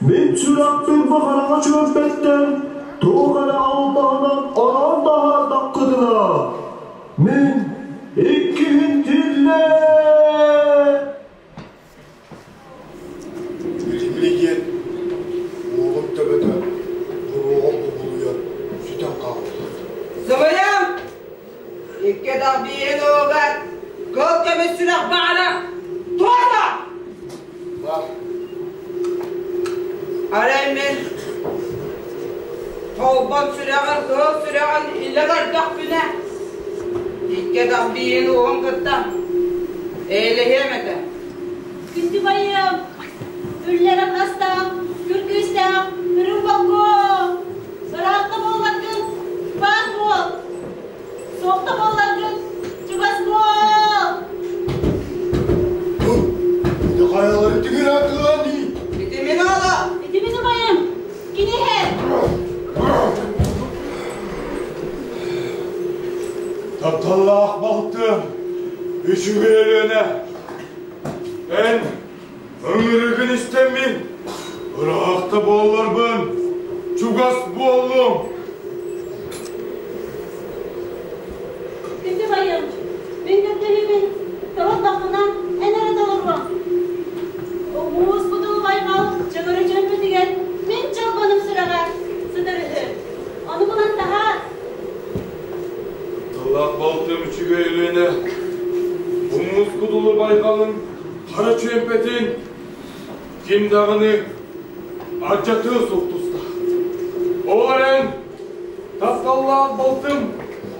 Мин сүрэхпин баҕараҕа чүөмпэттэн туох эрэ албаһынан ороон таһаардаххытына, мин иккиһин тиллээ! Билимли диэн уолум төбөтө буруоҕа бугулуйан сүтэн хаалбыт. Сымыйам! Икки атах биирин уһугар кыл көмүс сүрэх баҕана туорда! Арай мин холбон сүрэҕин, кыһыл сүрэҕин илэ көрдөхпүнэ, икки атах биирин уһун кытта эйэлэһиэм этэ. Күндү байым, үллэрин астаах, күргүйстээх, үрүҥ болкуо, ыраахта буолларгын, баар буол, суохта буолларгын, чугас буол. Ити хайалары тигирэ тыа дии. Ити мин оҕо. Ити мин убайым, кини иһэр. Тапталлаах балтым, үчүгэй Өлүөнэ. Эн ыҥырыгын истэммин, ыраах да буолларбын, чугас буоллум. Күндү байым, мин көрдөһүүбүн толордохпуна, эн эрэ толоруоҥ. Уус Кутул байҕал чөкөрү чөлбүтүгэр мин чолбонум сүрэҕэ сытар үһү. Ону булан таһаар. Тыллаах балтым үчүгэй Өлүөнэ, Умус Кутулу байҕалын хара чүөмпэтин ким даҕаны алдьатыа суох тустаах. Ол эрэн тапталлаах балтым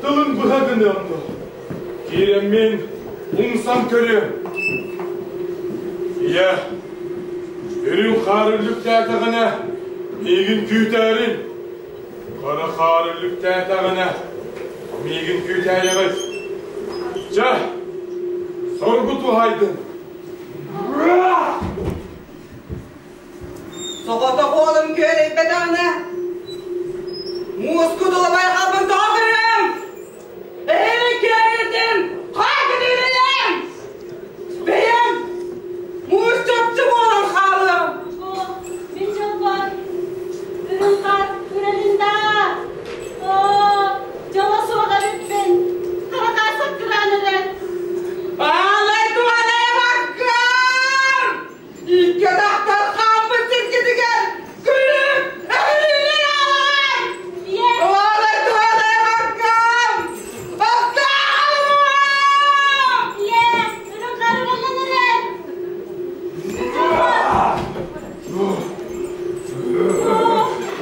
тылын быһа гыныам дуо? Киирэммин умсан көрүөм. Ийэ, үрүҥ хаар үллүктээтэҕинэ, миигин күүтээрин. Хара хаар үллүктээтэҕинэ, миигин күүтээйэҕит. Чэ, соргу туһайдын. Соҕотох уолум күөрэйбэтэҕинэ, мууску тулабай халбын тоҕо көрүөм? Эһиги күөрэйдим, хаа күтүрүйэм! Бэйэм муус чопчу буолан хаалыам. Мин дьолбор үрүҥ хаар үрэлин даа. Оо, дьоло суох эбиппин. Хара хаар саккыраан эрэр. Аалай туһанай баккам! Икки атахтар хаампыт сиргитигэр күлүм эһиилин аалай! Ийэ! Аалай туһанай баккам! Аттаалым! Ийэ! Үрүҥ хаар үрэллэн эрэр.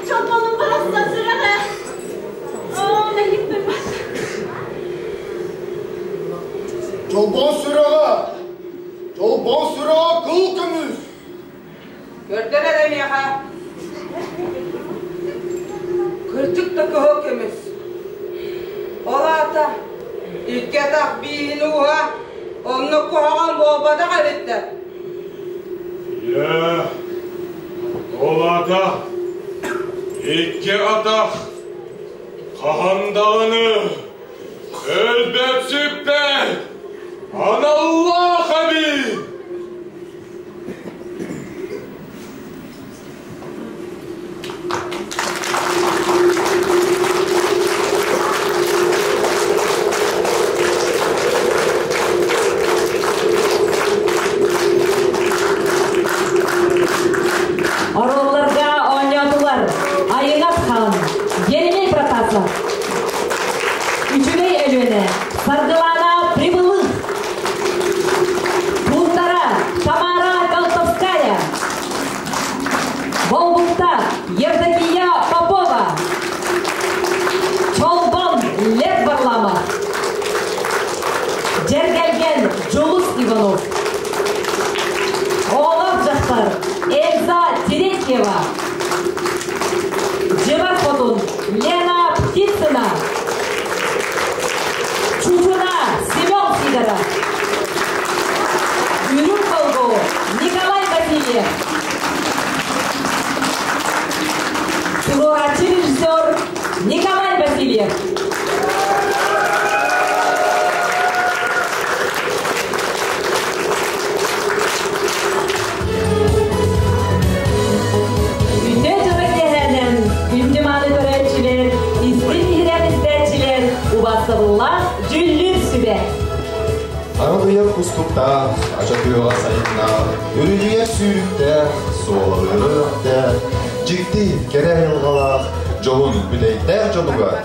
Чолбонум барахсан сүрэҕэ. Оо, мэйикпин Чолбон сүрэҕэ! Чолбон сүрэҕэ кыл көмүс! Көрдөр эрэ миэхэ. Кырдьык да кыһыл көмүс. Ол аата икки атах бииһин ууһа оннук куһаҕан буолбатах эбиттэр. Ийээ, ол аата икки атах хаһан даҕаны Өлбөт-сүппэт аналлаах эбит! Оруолларга оонньоотулар Айыҥат хаан, Еремей Протасов, Үчүгэй Өлүөнэ, Саргылаана Прибылых, Пултара Тамара Колтовская, Болбукта Евдокия Попова, Чолбон Лев Варламов, Дьэргэлгэн Дьулус Иванов, Оҕолор дьахтар Эльза Терентьева, Дьыбар хотун Лена Птицына, Чучуна Семен Сидоров, Үрүҥ Болгу Николай Васильев, Туруорааччы режиссер Николай Васильев. Үтүө дьоро киэһээнэн күндү мааны көрөөччүлэр, истиҥ иһирэх истээччилэр, убаастабыллаах дьүүллүүр сүбэ. Аралыйар кустуктаах, ача тыаҕа сайыннаах, үрүлүйэр сүүрүктээх, суолалыыр үрэхтээх, дьикти кэрэ айылҕалаах, дьоһун бүтэйдээх дьонугар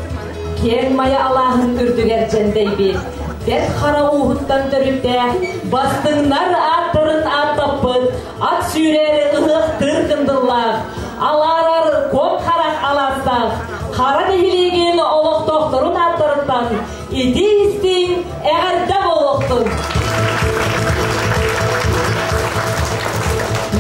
Киэҥ Майа алааһын үрдүгэр дьэндэйбит, Бэрт Хара ууһуттан төрүттээх, бастыҥнар ааттарын ааттаппыт, ат сүүрэр ыһыахтыыр кындыллаах, алаарар куоҥ харах алаастаах, Хара нэһилиэгин олохтоохторун ааттарыттан итии-истиҥ эҕэрдэ буолуохтун!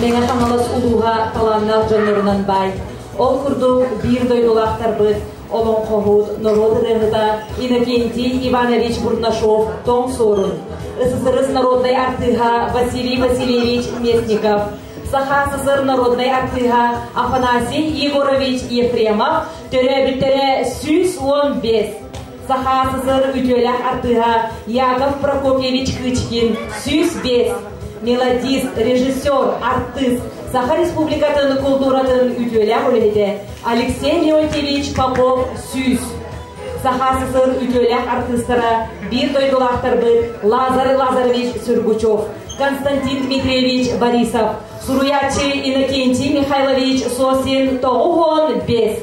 Мэҥэ Хаҥалас улууһа талааннаах дьоннорунан баай. Ол курдук биир дойдулаахтарбыт олоҥхоһут, норуот ырыаһыта Иннокентий Иванович Бурнашов Тоҥ Суорун, СССР народнай артыыһа Василий Васильевич Местников, Саха СССР народнай артыыһа Афанасий Егорович Ефремов төрөөбүттэрэ 115, Саха СССР үтүөлээх артыыһа Яков Прокопьевич Кычкин 105, мелодист, режиссер, артыыс, Саха Республикатын култууратын үтүөлээх үлэһитэ Алексей Леонтьевич Попов 100. Саха СССР үтүөлээх артыыстара биир дойдулаахтарбыт Лазарь Лазаревич Сюргучев, Константин Дмитриевич Борисов, суруйааччы Иннокентий Михайлович Сосин 95.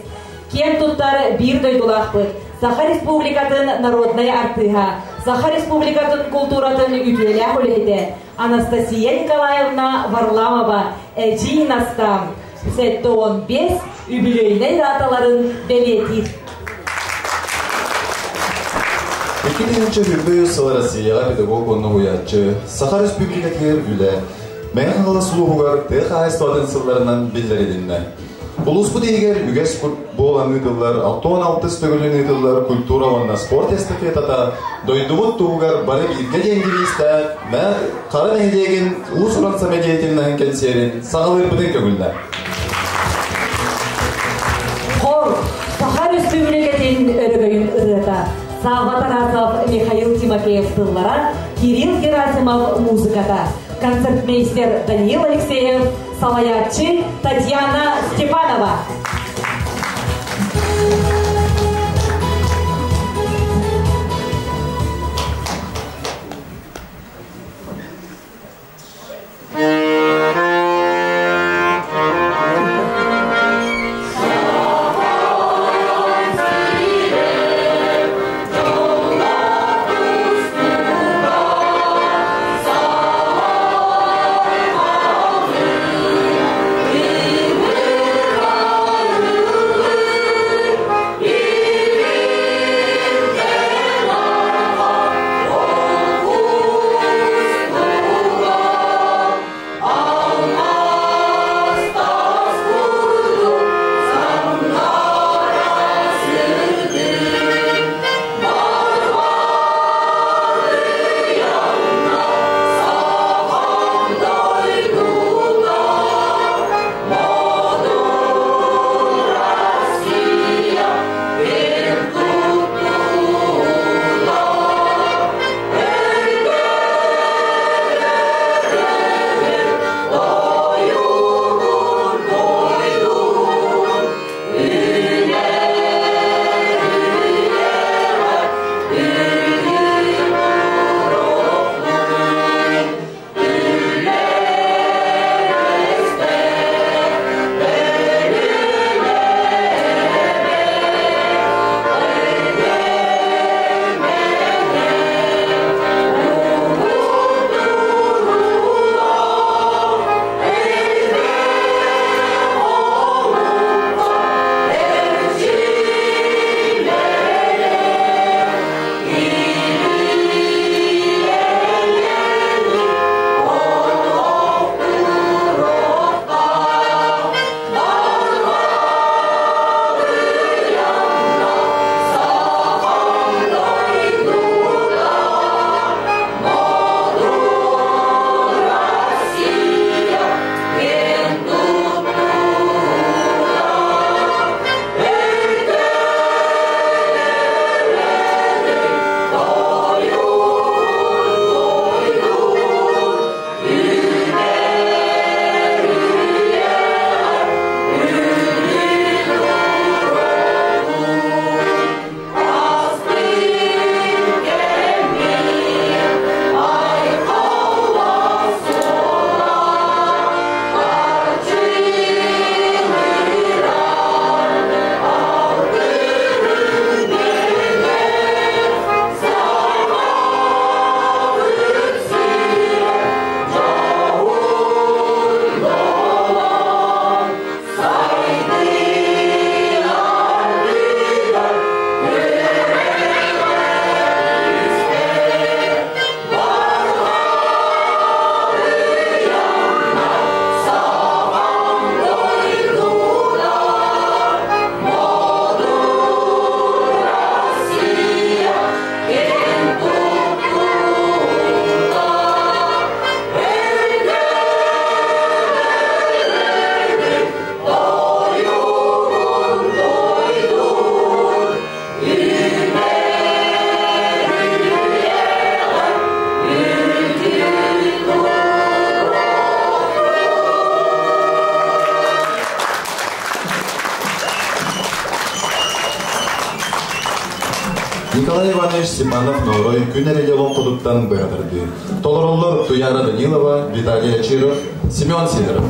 Киэн туттар биир дойдулаахпыт, Саха Республикатын народнай артыыһа, Саха Республикатын култууратын үтүөлээх үлэһитэ Анастасия Николаевна Варламова Эдьиий Настаам 75 үбүлүөйнэй дааталарын бэлиэтиир. 2023 сыл Россияҕа педагог уонна уһуйааччы, Саха Республикатыгар үлэ, Мэҥэ Хаҥалас улууһугар тыа хаһаайыстыбатын сылларынан биллэрилиннэ. Улууспут иһигэр үгэс буолан ыытыллар 66 төгүлүн ыытыллар культура уонна спорт эстафетата дойдубут туһугар бары бииргэ диэн девизтээх Хара нэһилиэгин уус-уран самодеятельноһын кэнсиэрин саҕалыырбытын көҥүллэр. Хор, Саха Өрөспүүбүлүкэтин өрөгөйүн ырыата. Савва Тарасов, Михаил Тимофеев тыллара, Кирилл Герасимов музыката, концертмейстер Даниил Алексеев, салайааччы Татьяна Степанова. Николай Иванович Степанов-Ноорой Күн эрили олоҥхотуттан быһа тардыы. Толороллор Туяра Данилова, Виталий Очиров, Семен Сидоров.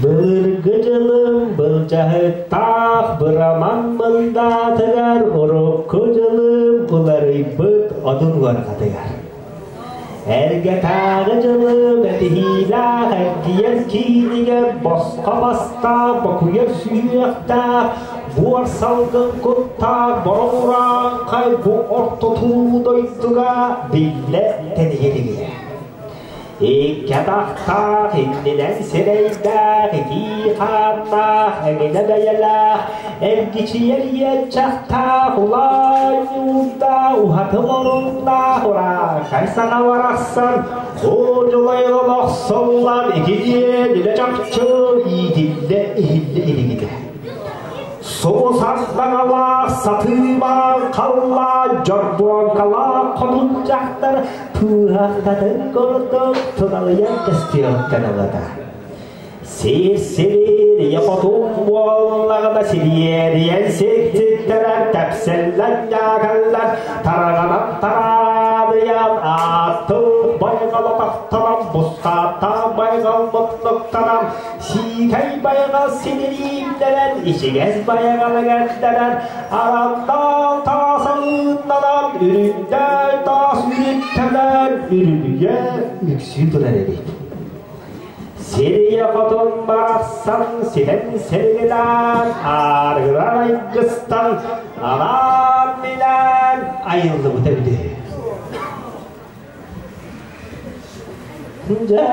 Былыргы дьылым былдьаһыктаах быраман мындаатыгар урукку дьылым уларыйбыт одун уорҕатыгар. Эргэтээҕи дьылым этиһиилээх эргийэр киинигэр босхо бастаах бокуйар сүһүөхтээх буор салгын куттаах борураанхай бу ортотуу дойдуга биллэ тэнийэ Икки атахтаах, иннинэн сирэйдээх, итии хааннаах, эҥинэ бэйэлээх, эргичийэр иэччэхтээх, улаан ньуурдаах, уһаты муруннаах, урааҥхай саҥа барахсан, куодьулайын охсуллан, итиниэн илэ чахчы иитиллэ иһиллэ илигитэ. Субу сардаҥалаах, сатыылаах, халлаан, дьорбуоҥкалаах хотун дьахтар Тууһахтатын курдук туналыйан көстүөхтэн ылата. Сир-сириир ийэ хотун буоллаҕына сириэдийэн сирдиттэрэн тэпсэллэн дьаакаллан тараҕанан тараадыйан ааттыл байҕал атахтанан бусхааттаах байҕал муннуктанан сиикэй байҕал синилиирдэрэн ичигэс байҕалыгардэрэн Арандаал таас алыыннанан, үрүҥнээн таас үрүттэнэн, үрүлүйэ үксүү турар эбит. Сирийэ хотун барахсан ситэн сэргэлээн, аарыгыран айгыстан, анаан-минээн айыллыбыта эбит. Дьэ,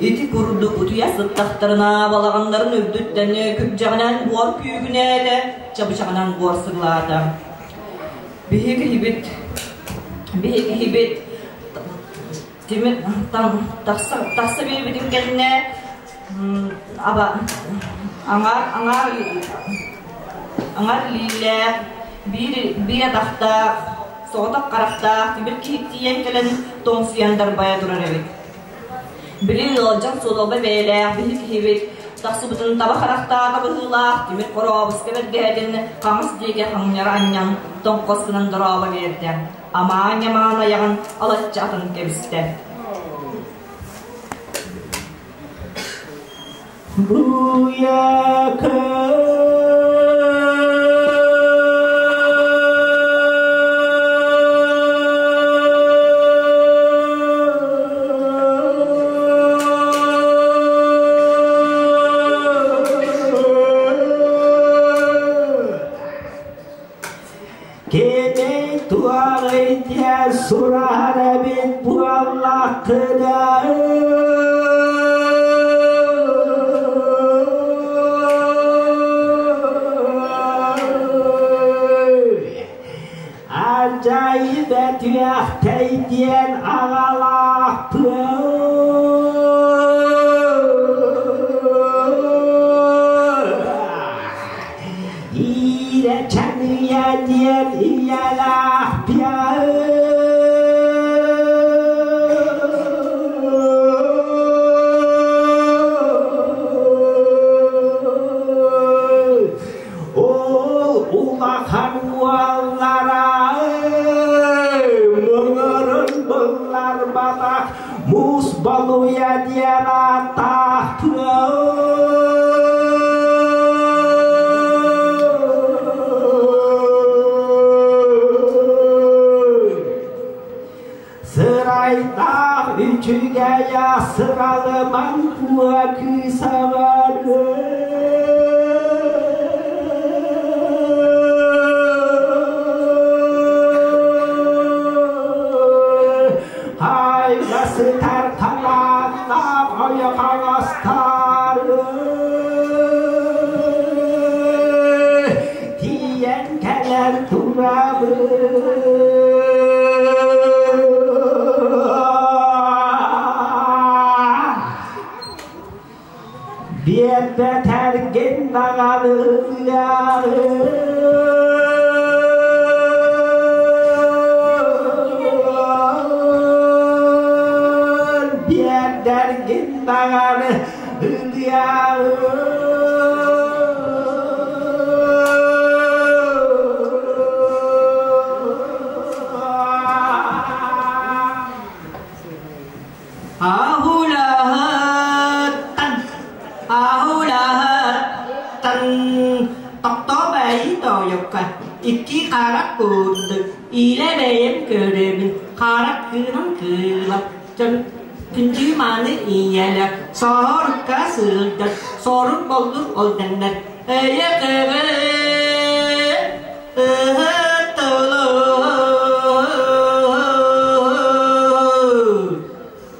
Ити курдук утуйа сыттахтарына балаҕаннарын үрдүттэн күрдьэҕинэн буор күүгүнээтэ, чабычаҕынан буор сыгылаата. Биһиги киһибит, биһиги киһибит тимир тахса, тахса биэрбитин кэннэ аба аҥаар аҥаар аҥаар илиилээх, биир биир атахтаах, соҕотох харахтаах тимир киһи тиийэн кэлэн тоҥсуйан дарбайа турар эбит. Били ыалдьан суоталба бэйэлээх биһи киһибит тахсыбытын таба харахтаата быһыылаах тимир хорообуска бэргэһэтин хаҥас диэки хаҥньара анньан тоҥхос гынан дорообо биэрдэ. Амаан-ньамаан айаҕын алачча атын кэбистэ. Буяка Кини туаҕый диэн сураһар эбит буоллаххына Алдьайы бэтүөхтэй диэн аҕалаахпын Иирэ чаныйа диэн ийэлээх Ол улахан уоллара мөҥөрүн булларбатах муус балуйа диэн ааттаах Сырайдаах үчүгэйэ сыралыман куо кыысабар Айга сытар талааннаах ойоҕостар тиийэн кэлэн турабын. Биэрбэтэргин даҕаны биэрдэргин даҕаны Аһулаһыттан, аһулаһыттан тохтоо бэйи тоойукка, икки харах курдук, илэ бэйэм көрөбүн, хара кыынан кыыла, күндү мааны ийэлэр, сорукка сылдьар, сорук боллур ол дэннэр, эйэ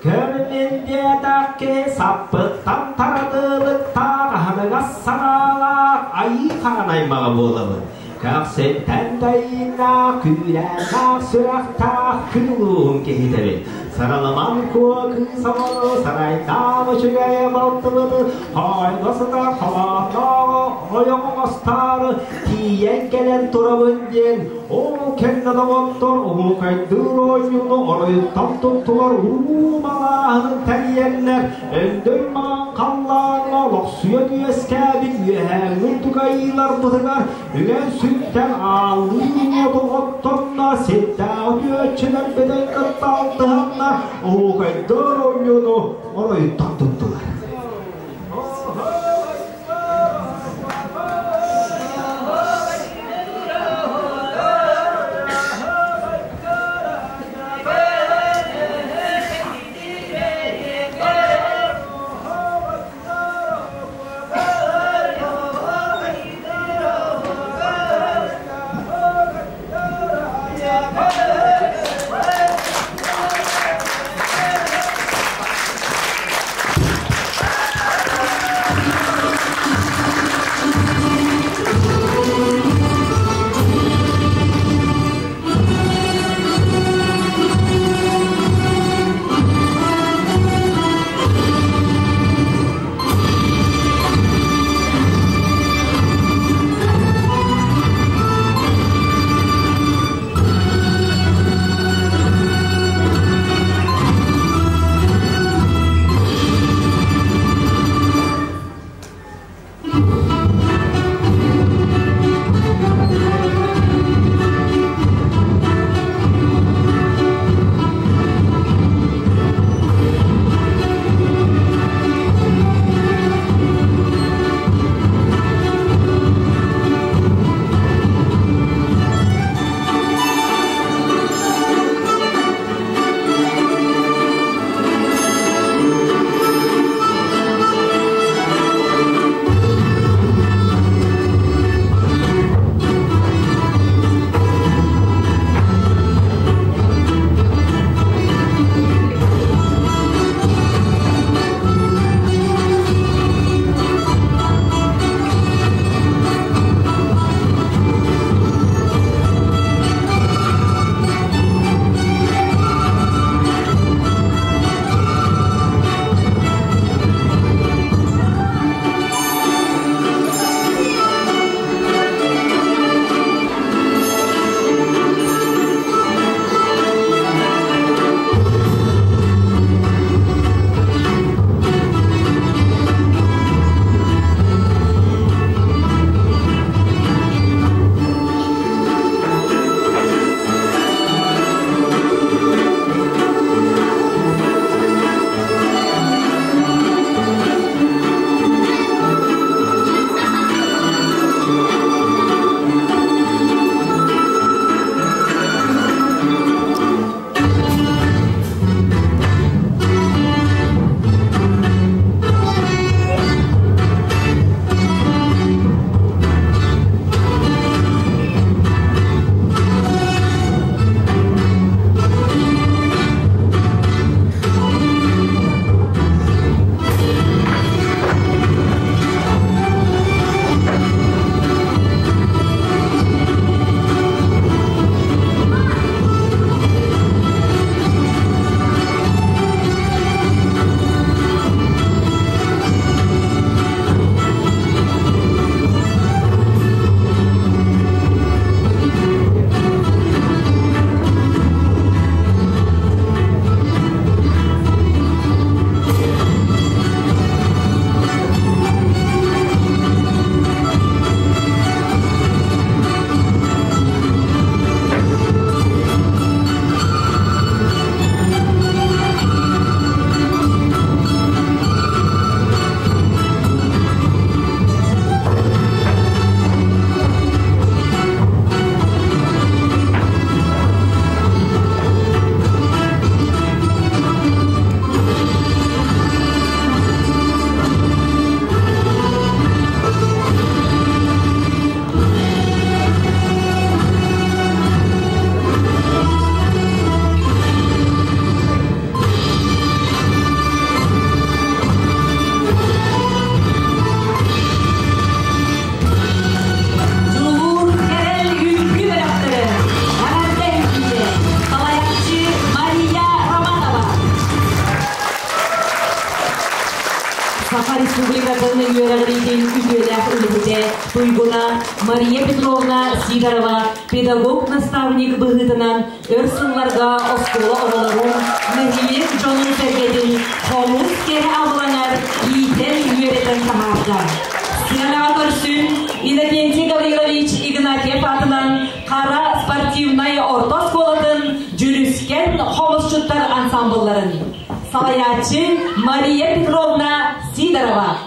Көрүнүн диэтэххэ саппыттан таратыылыктаах аһыныгас санаалаах айыы хаан аймаҕа буолабын. Көхсүттэн дайыыннаах, күүрээннээх сүрэхтээх күн улууһун киһитэбин. Сараламан куо кыыс оҕону сарайдаан үчүгэй балтыбыты хоойго сытар холооннооҕу ойоҕо оҥостоору тиийэн кэлэн турабын диэн Ол кэннэ доҕоттор оһуокайдыыр оонньууну оройуттан туттулар уу малааһынын тэрийэннэр өндөй маҥан халлааҥҥа олохсуйан үөскээбит үөһээҥҥи тукайыыларбытыгар үгэн сүктэн ааллыы уоту оттонно сирдээҕи үөччүлэрбитин кытта алтыһаннар оһуокайдыыр оонньууну оройуттан туттулар. Саха Республикатын үөрэҕириитин үтүөлээх үлэһитэ Туйгуна Мария Петровна Сидорова педагог-наставник быһыытынан өр сылларга оскуола оҕолорун, нэһилиэк дьонун-сэргэтин хомус кэрэ абылаҥар иитэн-үөрэтэн таһаарда. Сыанаҕа көрсүн Иннокентий Гаврилович Игнатьев аатынан Хара спортивнай орто оскуолатын Дьүрүскэн хомусчуттар ансамблларын салайааччы Мария Петровна Сидорова.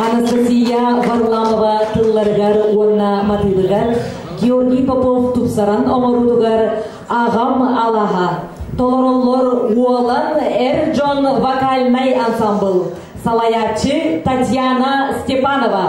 Анастасия Варламова тылларыгар уонна матыыбыгар Георгий Попов тупсаран оҥоруутугар Аҕам алаһа. Толороллор Уолан эр дьон вокальнай ансамбыл. Салайааччы Татьяна Степанова.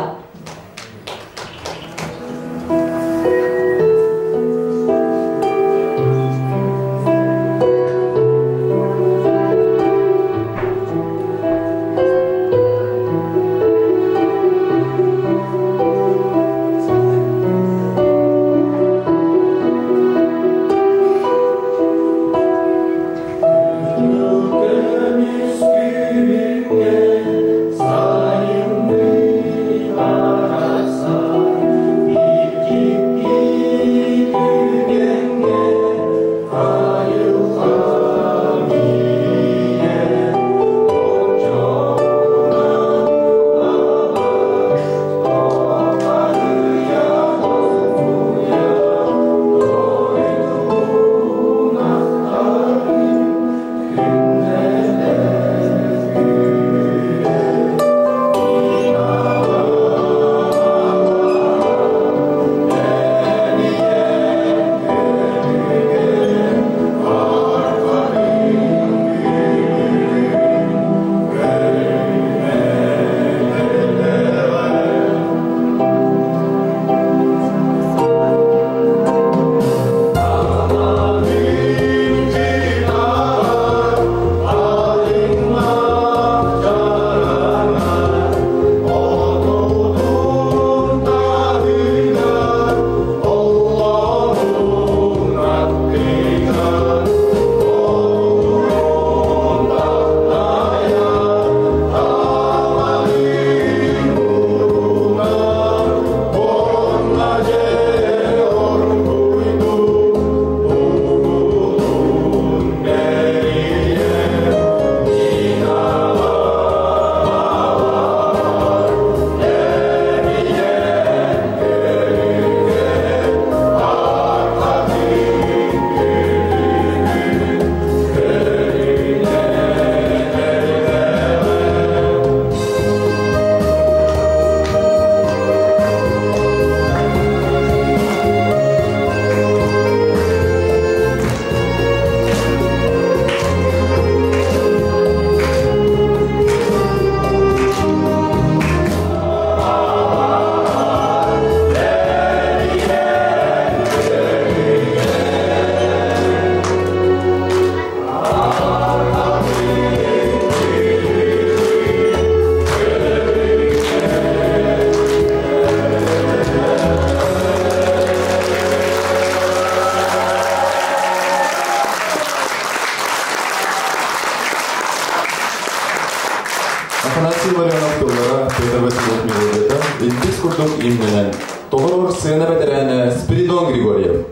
Афанасий Ларионов тыллара Петр Васильев мелодията Илбис курдук имнэнэн толорор сцена бэтэрээнэ Спиридон Григорьев.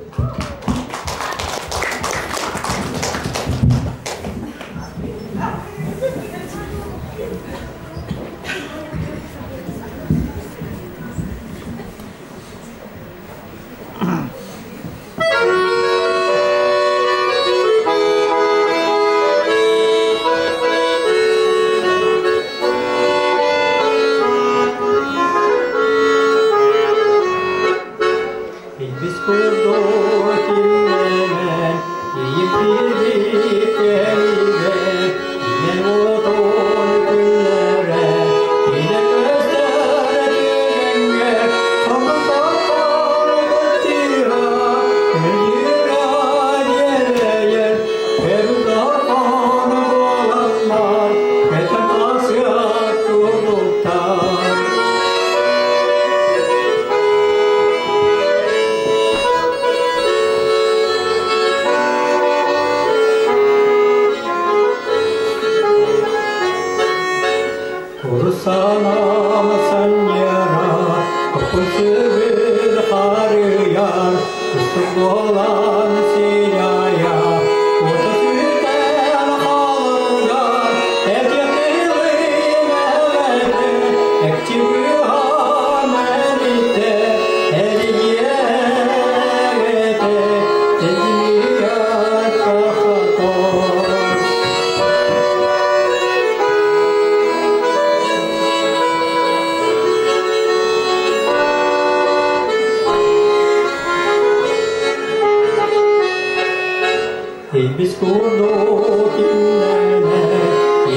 Илбис курдук имнэнэ,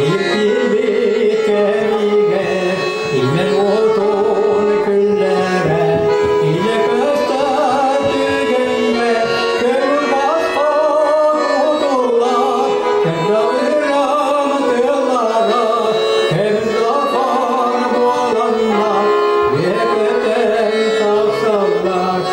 илтибит кэмигэр, имэн уотун күллэрэ, илэ көстөр түгэҥҥэ, көҥүл босхо кутуллар, кэрдэҕирэн тыллара, кэмин буоланнар, үөкөтөн тахсаллар,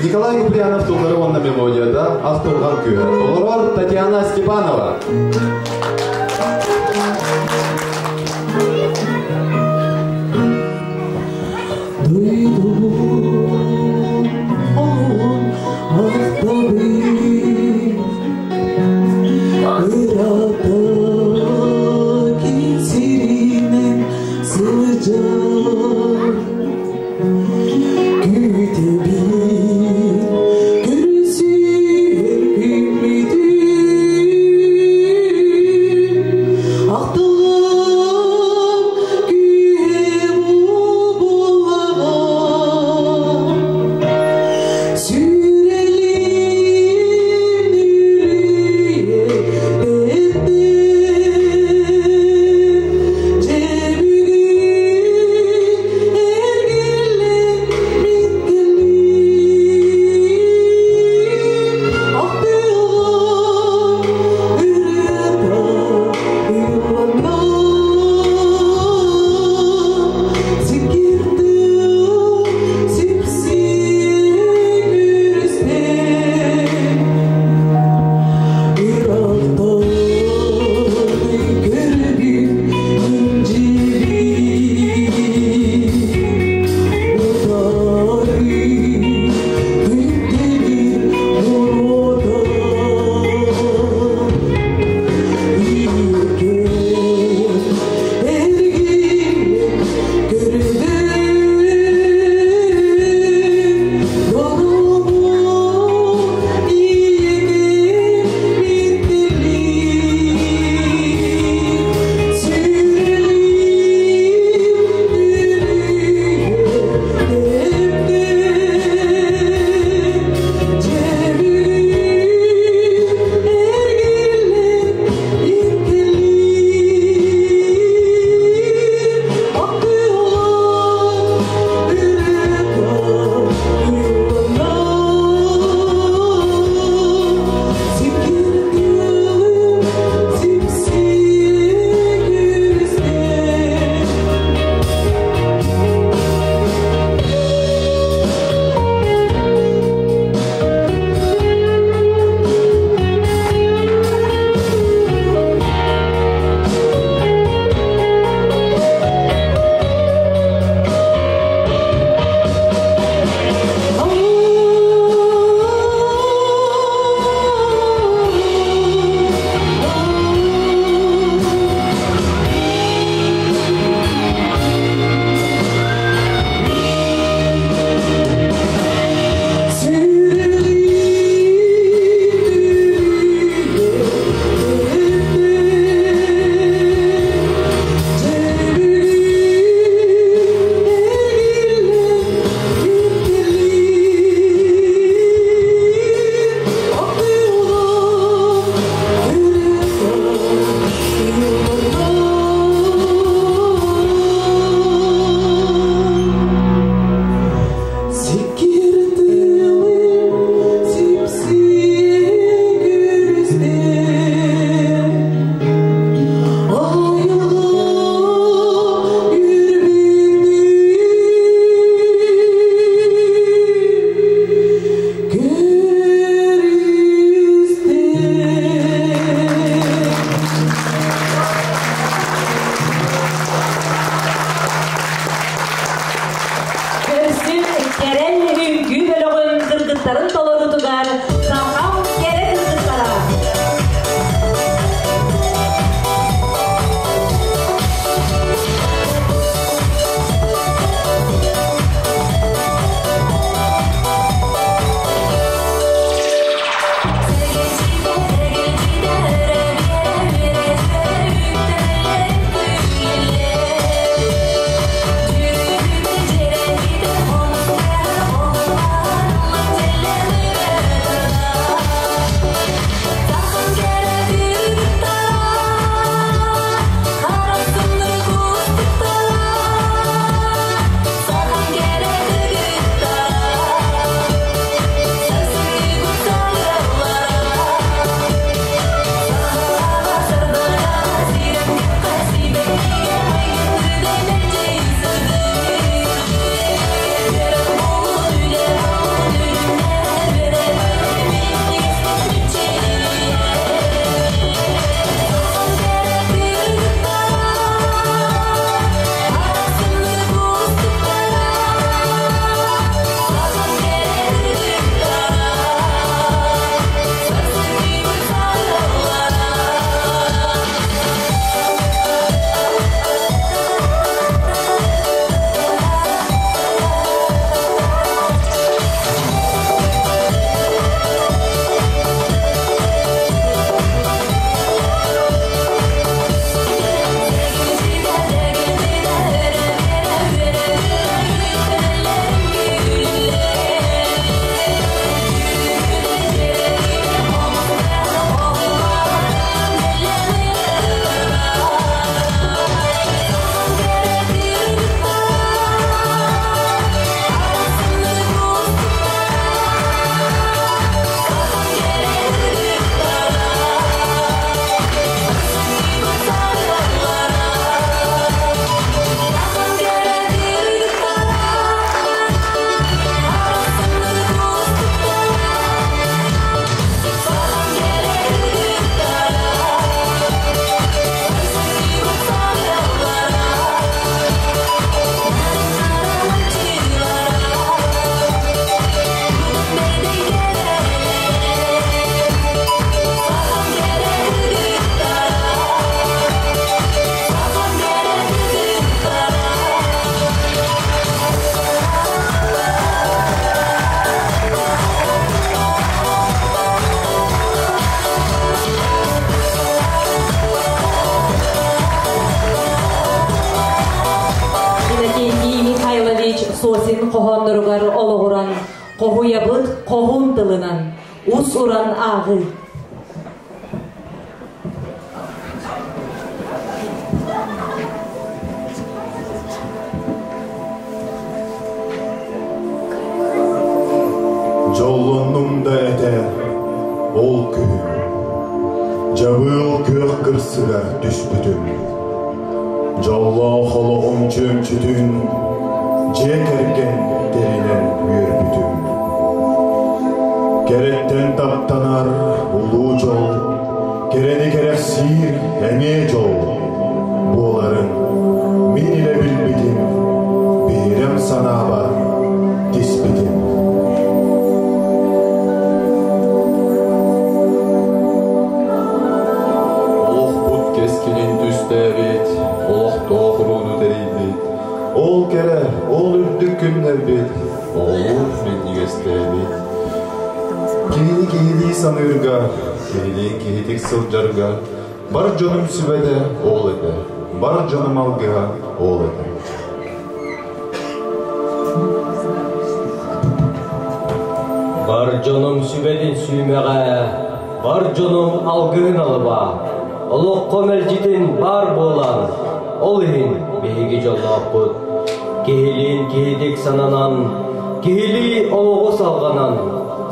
Николай Куприянов тыллары уонна мелодията Ахтылҕан күүһэ. Толорор Татьяна Степанова. Күүтэбин, көрүсүөҕүм. артыыстарын толоруутугар Сахам кэрэ кыргыттара. Иннокентий Михайлович Сосин хоһоонноругар олоҕуран хоһуйабыт хоһуун тылынан ус-уран ааҕыы. Дьоллоннум да этэ ол күһүн Дьабыыл күөх кырсыгар түспүтүм. Дьоллоох олоҕум чүөмчүтүн дьиэ кэргэн тэринэн үөрбүтүм. Кэрэттэн таптанар улуу дьол, кэрэни кэрэхсиир эмиэ дьол буоларын мин илэ билбитим, биһирэм санаабар тиспитим. Олохпут кэскилин түстээбит, олохтоох урууну тэрийбит, ол кэрэ, ол үрдүк күннэрбит, оҕолуу минньигэстээбит. Киһини киһилии саныырга, киһилиин киһитик сылдьарга бар дьонум сүбэтэ ол этэ, бар дьонум алгыһа ол этэ. Бар дьонум сүбэтин сүүмэҕэ, бар дьонум алгыһын алыба, олоххо мэлдьитин баар буолан, ол иһин биһиги дьоллоохпут. Киһилиин киһитик сананан, киһилии олоҕу салҕанан,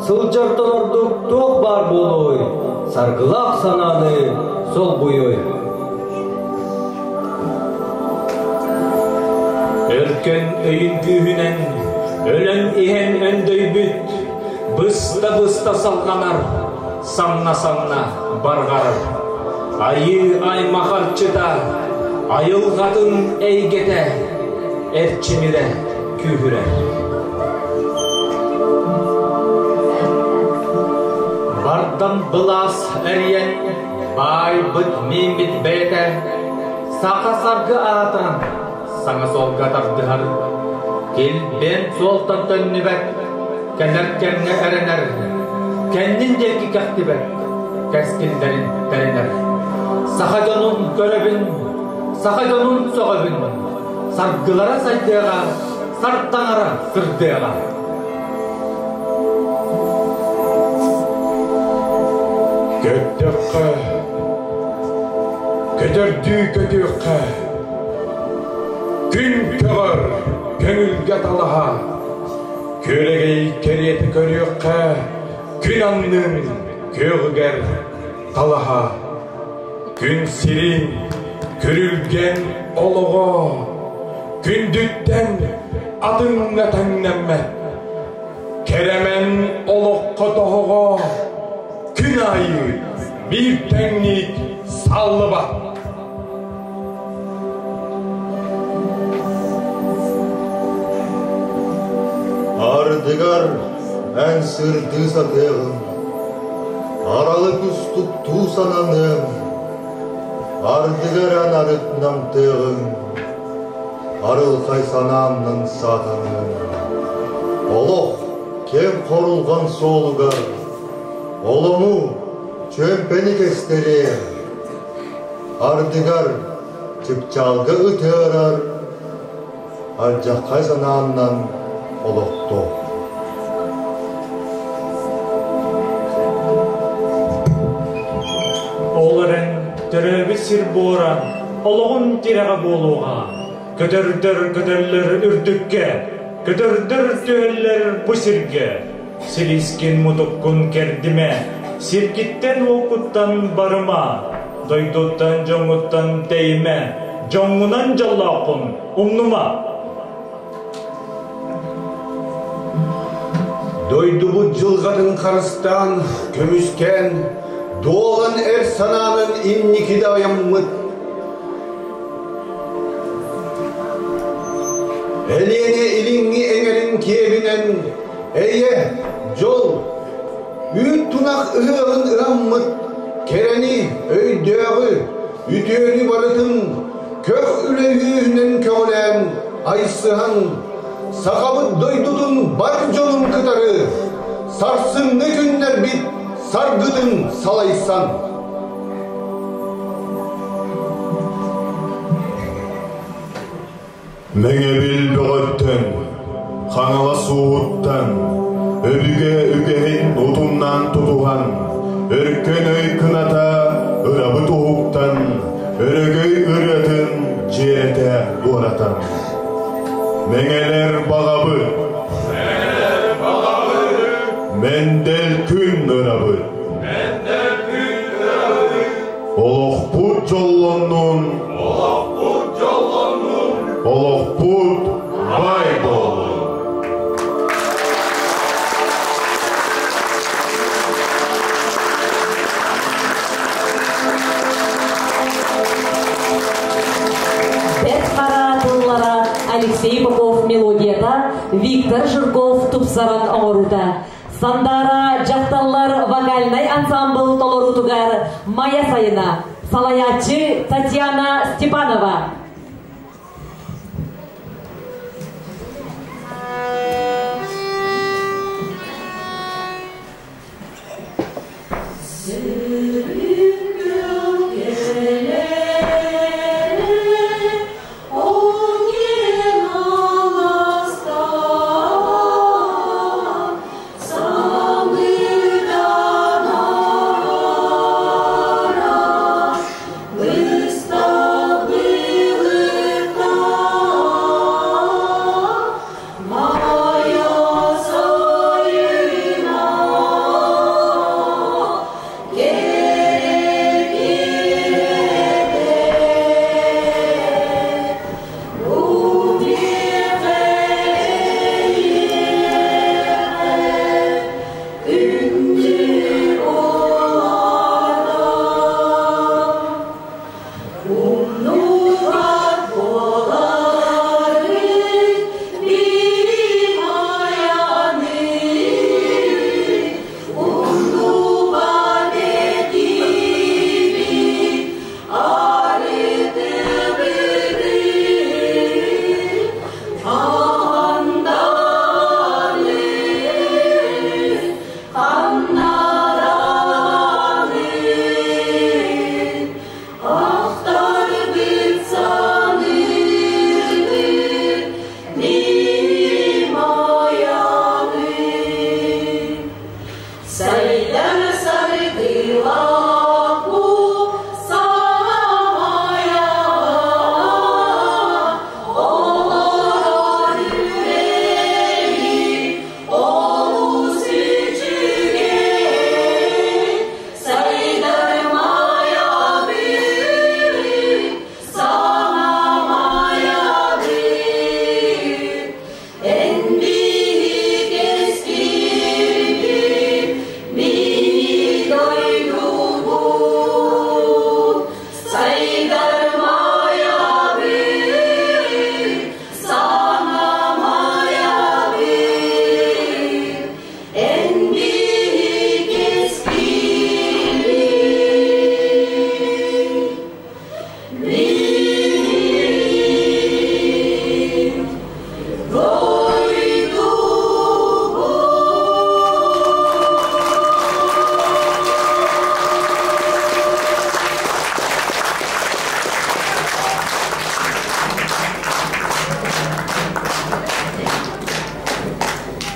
сылдьартан ордук туох баар буолуой, саргылаах санааны солбуйуой. Өркөн өйүн күүһүнэн өлөн иһэн өндөйбүт, быста-быста салҕанар, самна-самна барҕарар. Айыы аймах арчыта, айылҕатын эйгэтэ, эрчимирэ күүһүрэр. былаас эрийэн, баайбыт мииммит бэйэтэ, саха саргы аатыран, саҥа суолга тардыһар. Килбиэн суолтан төннүбэт, кэлэр кэмҥэ эрэнэр, кэннин диэки кэхтибэт, кэскиллэрин тэринэр. Саха дьонун көрөбүн, саха дьонун сөҕөбүн, саргылара сайдыаҕа, сартаҥара сырдыаҕа. Көттөххө, көтөрдүү көтүөххэ, күн көҕөр көҥүлгэ талаһа, күөрэгэй кэриэтэ көрүөххэ, күн аннын күөҕүгэр талаһа. Күн сирин күрүлгэн олоҕо күндүттэн атыҥҥа тэҥнэммэт. Кэрэмэн олоххо тоһоҕо күн аайы биир тэҥник саллыбат. Ардыгар эн сырдыы сатыаҕыҥ, аралы кустуктуу сананыаҥ, ардыгар эн арыт намтыаҕыҥ, арылхай санааннан саатаныаҥ. Олох кэм хорулҕан суолугар олому чүөмпэни кэстэриэҥ. Ардыгар чыпчаалга ытыарар алдьархай санааннан олохтоо. Ол эрэн төрөөбүт сир буора олоҕун тирэҕэ буолуоҕа. Көтөрдөр көтөллөр үрдүккэ, көтөрдөр түһэллэр бу сиргэ. Силискин мутуккун кэрдимэ, сиргиттэн-уоккуттан барыма, дойдуттан дьоҥҥуттан тэйимэ, дьоҥҥунан дьоллооххун умнума. Дойдубут дьылҕатын харыстаан, көмүскээн, дуолан эр санаанан инники да айаммыт. Элиэнэ илиҥҥи эҥэрин киэбинэн Эйэ, дьол, үүт тунах ыһыаҕын ыһаммыт кэрэни, өйдөөҕү, үтүөнү барытын көх үлэ үөһүнэн көҕүлээн, айсыһан, сахабыт дойдутун бар дьонун кытары сарсыҥҥы күннэрбит саргытын салайсан. Мэҥэбил бөҕөттөн, Хаҥалас ууһуттан, өбүгэ үгэһин утумнаан тутуһан, өркөн өй кыната ырабыт уһуктан, өрөгөй ырыатын дьиэрэтэ дуоратан. Мэҥэлэр баҕабыт, Мэҥэлэр баҕабыт, Мэндэл күн ырабыт, Мэндэл күн ырабыт, Олохпут дьоллоннун, Олохпут дьоллоннун, Олохпут бай буоллун. Бэрт Хара тыллара Алексей Попов мелодията Виктор Жирков тупсаран оҥоруута. Сандаара дьахталлар вокальнай ансаамбыл толоруутугар Майа Сайына, салайааччы Татьяна Степанова.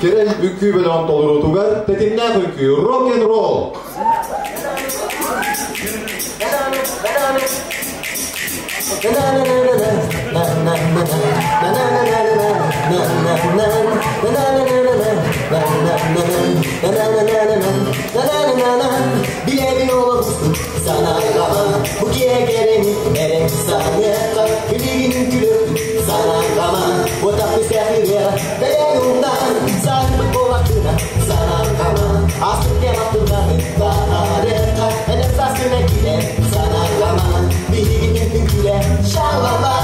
Кэрэл үҥкүү бөлөҕүн толоруутугар тэтимнээх үҥкүү рок-н-ролл. Билэбин олобустун санаҕа бу киэкэрэни эрэн саныахха билигин үҥкүлөппүт санаҕама отаппы сәхире бэйэн умнан саанбыт болакына санаҕама астык кематтылары таарыха эдэр сасына киле санаҕама биһигин үҥкүлэ шалала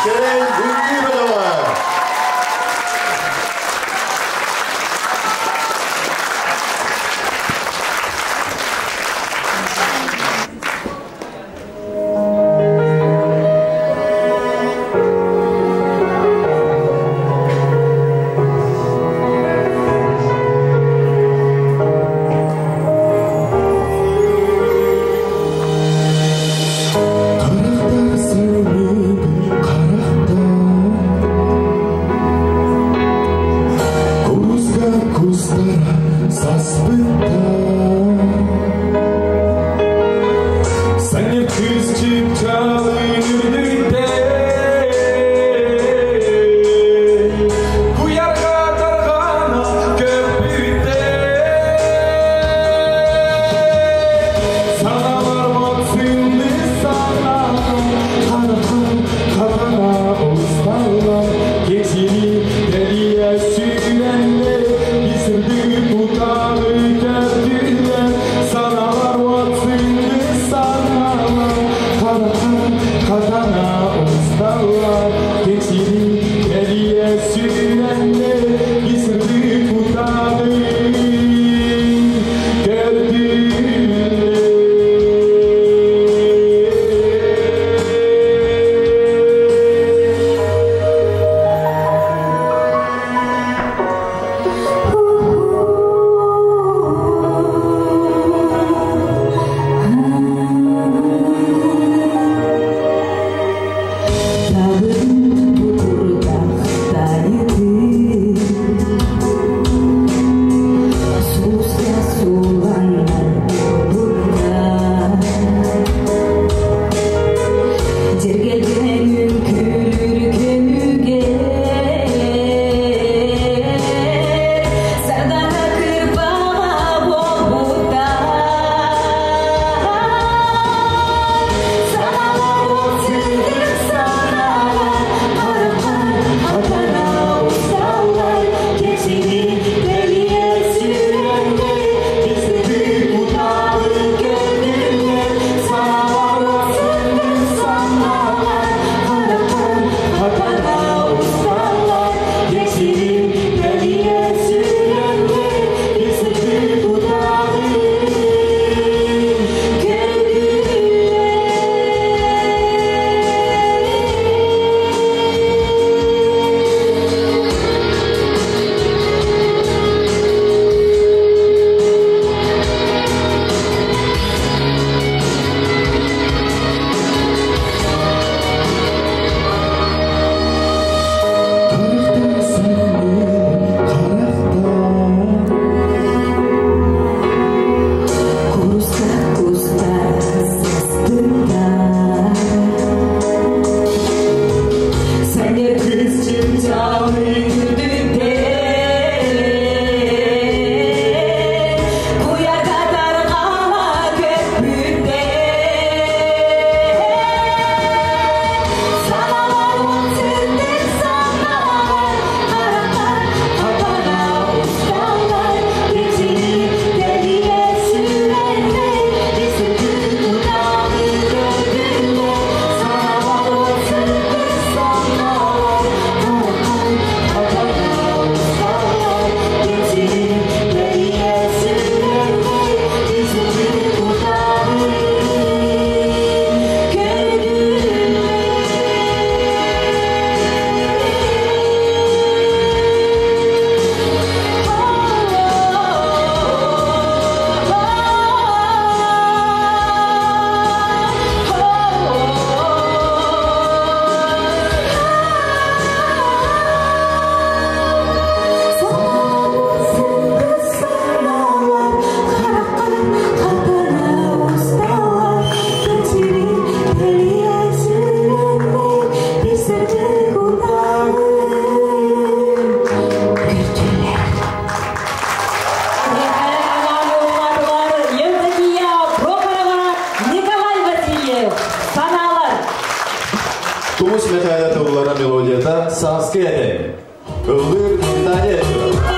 Кэрэл үҥкүү бөлөҕө. Харахтар сөрүк харахтар Куруска кустара саспыттар Саньыр кыз чыпчалын үрдүттен Куярга тарҕана көппүттэр Саналар мацынны санаа Харахым хатана усталлар Кексини тэлийэ сүүрэллэр Исирдик тутаҕы кэптилэр Саналар мацынны санаалар Тумус Мэхээлэ тыллара мелодията Сааскы этэҥ. Ыллыыр Наталья Эфирова.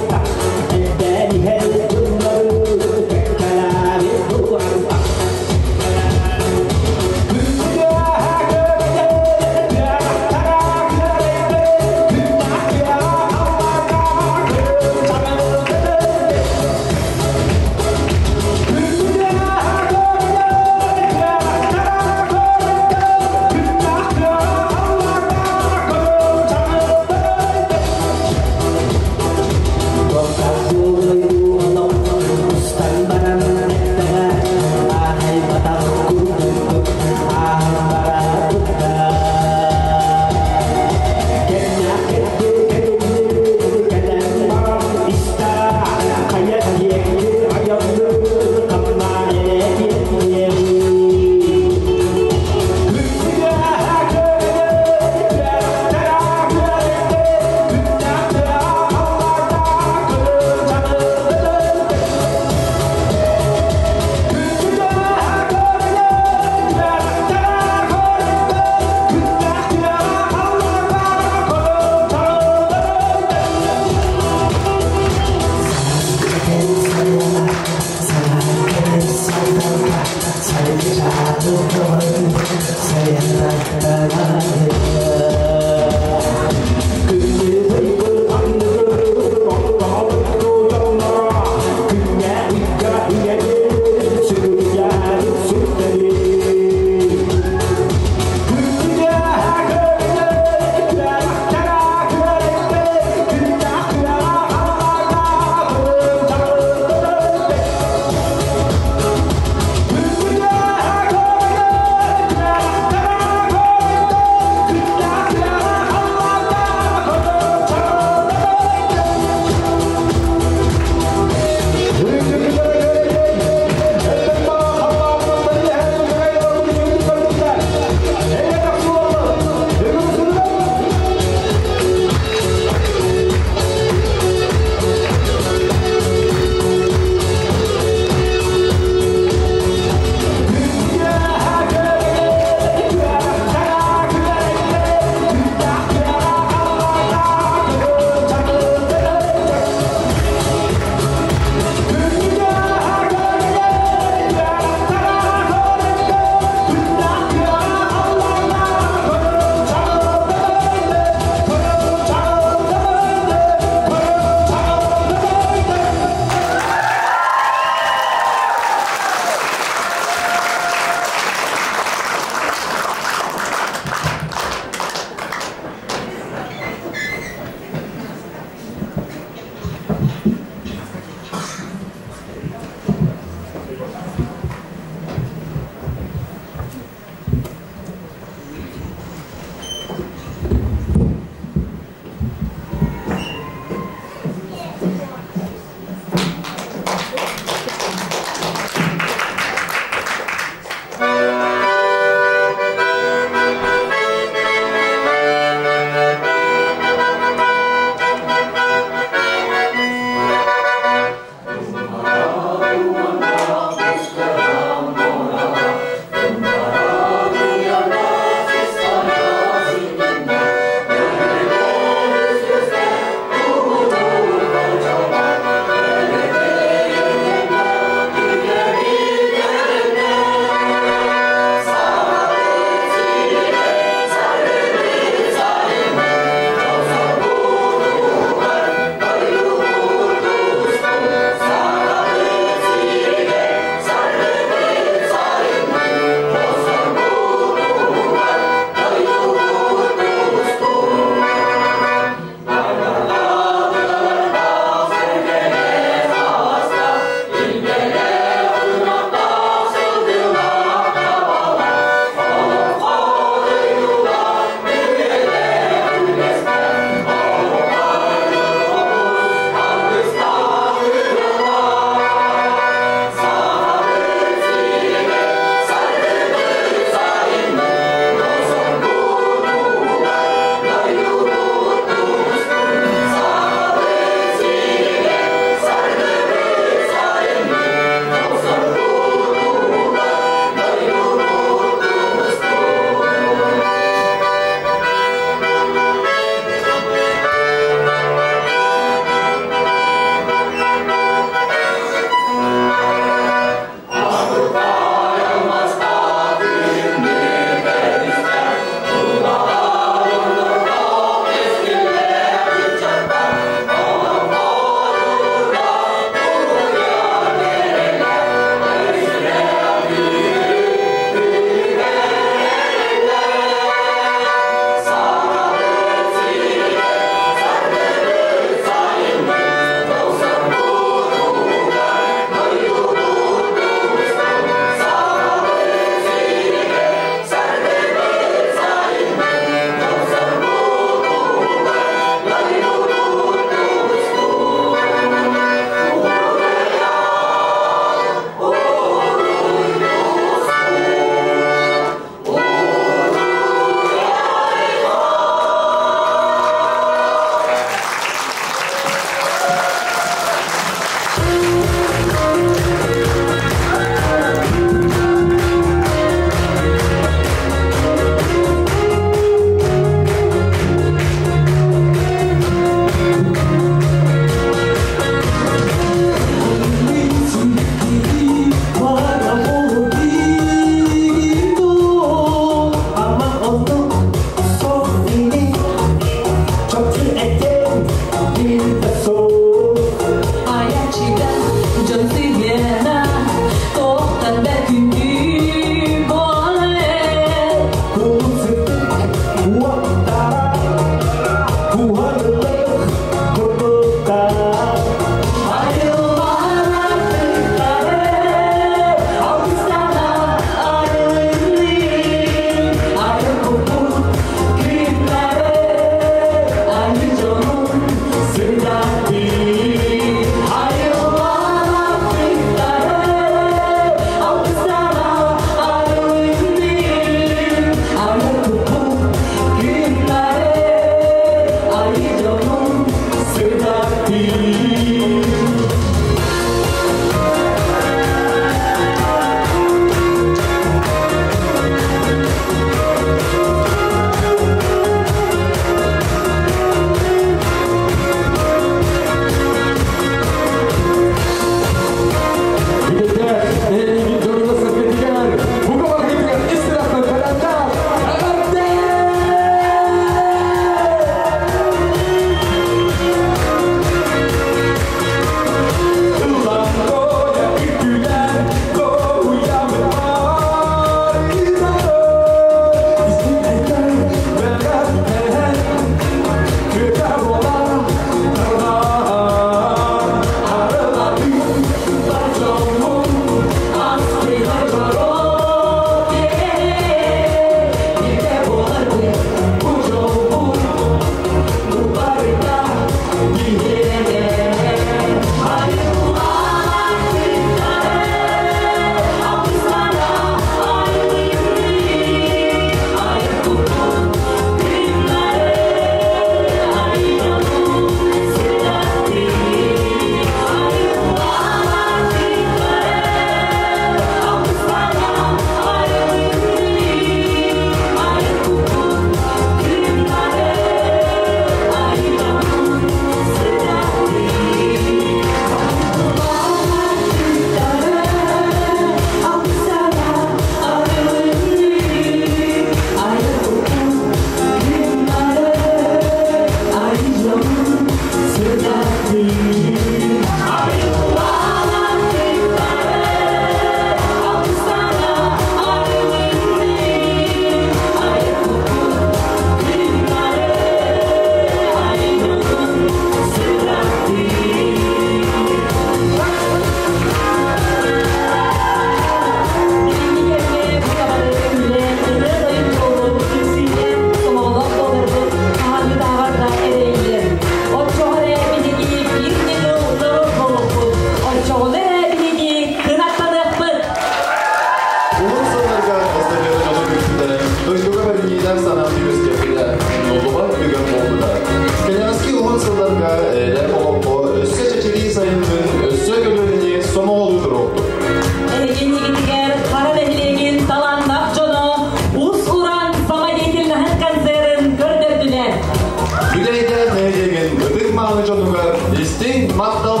Махтал.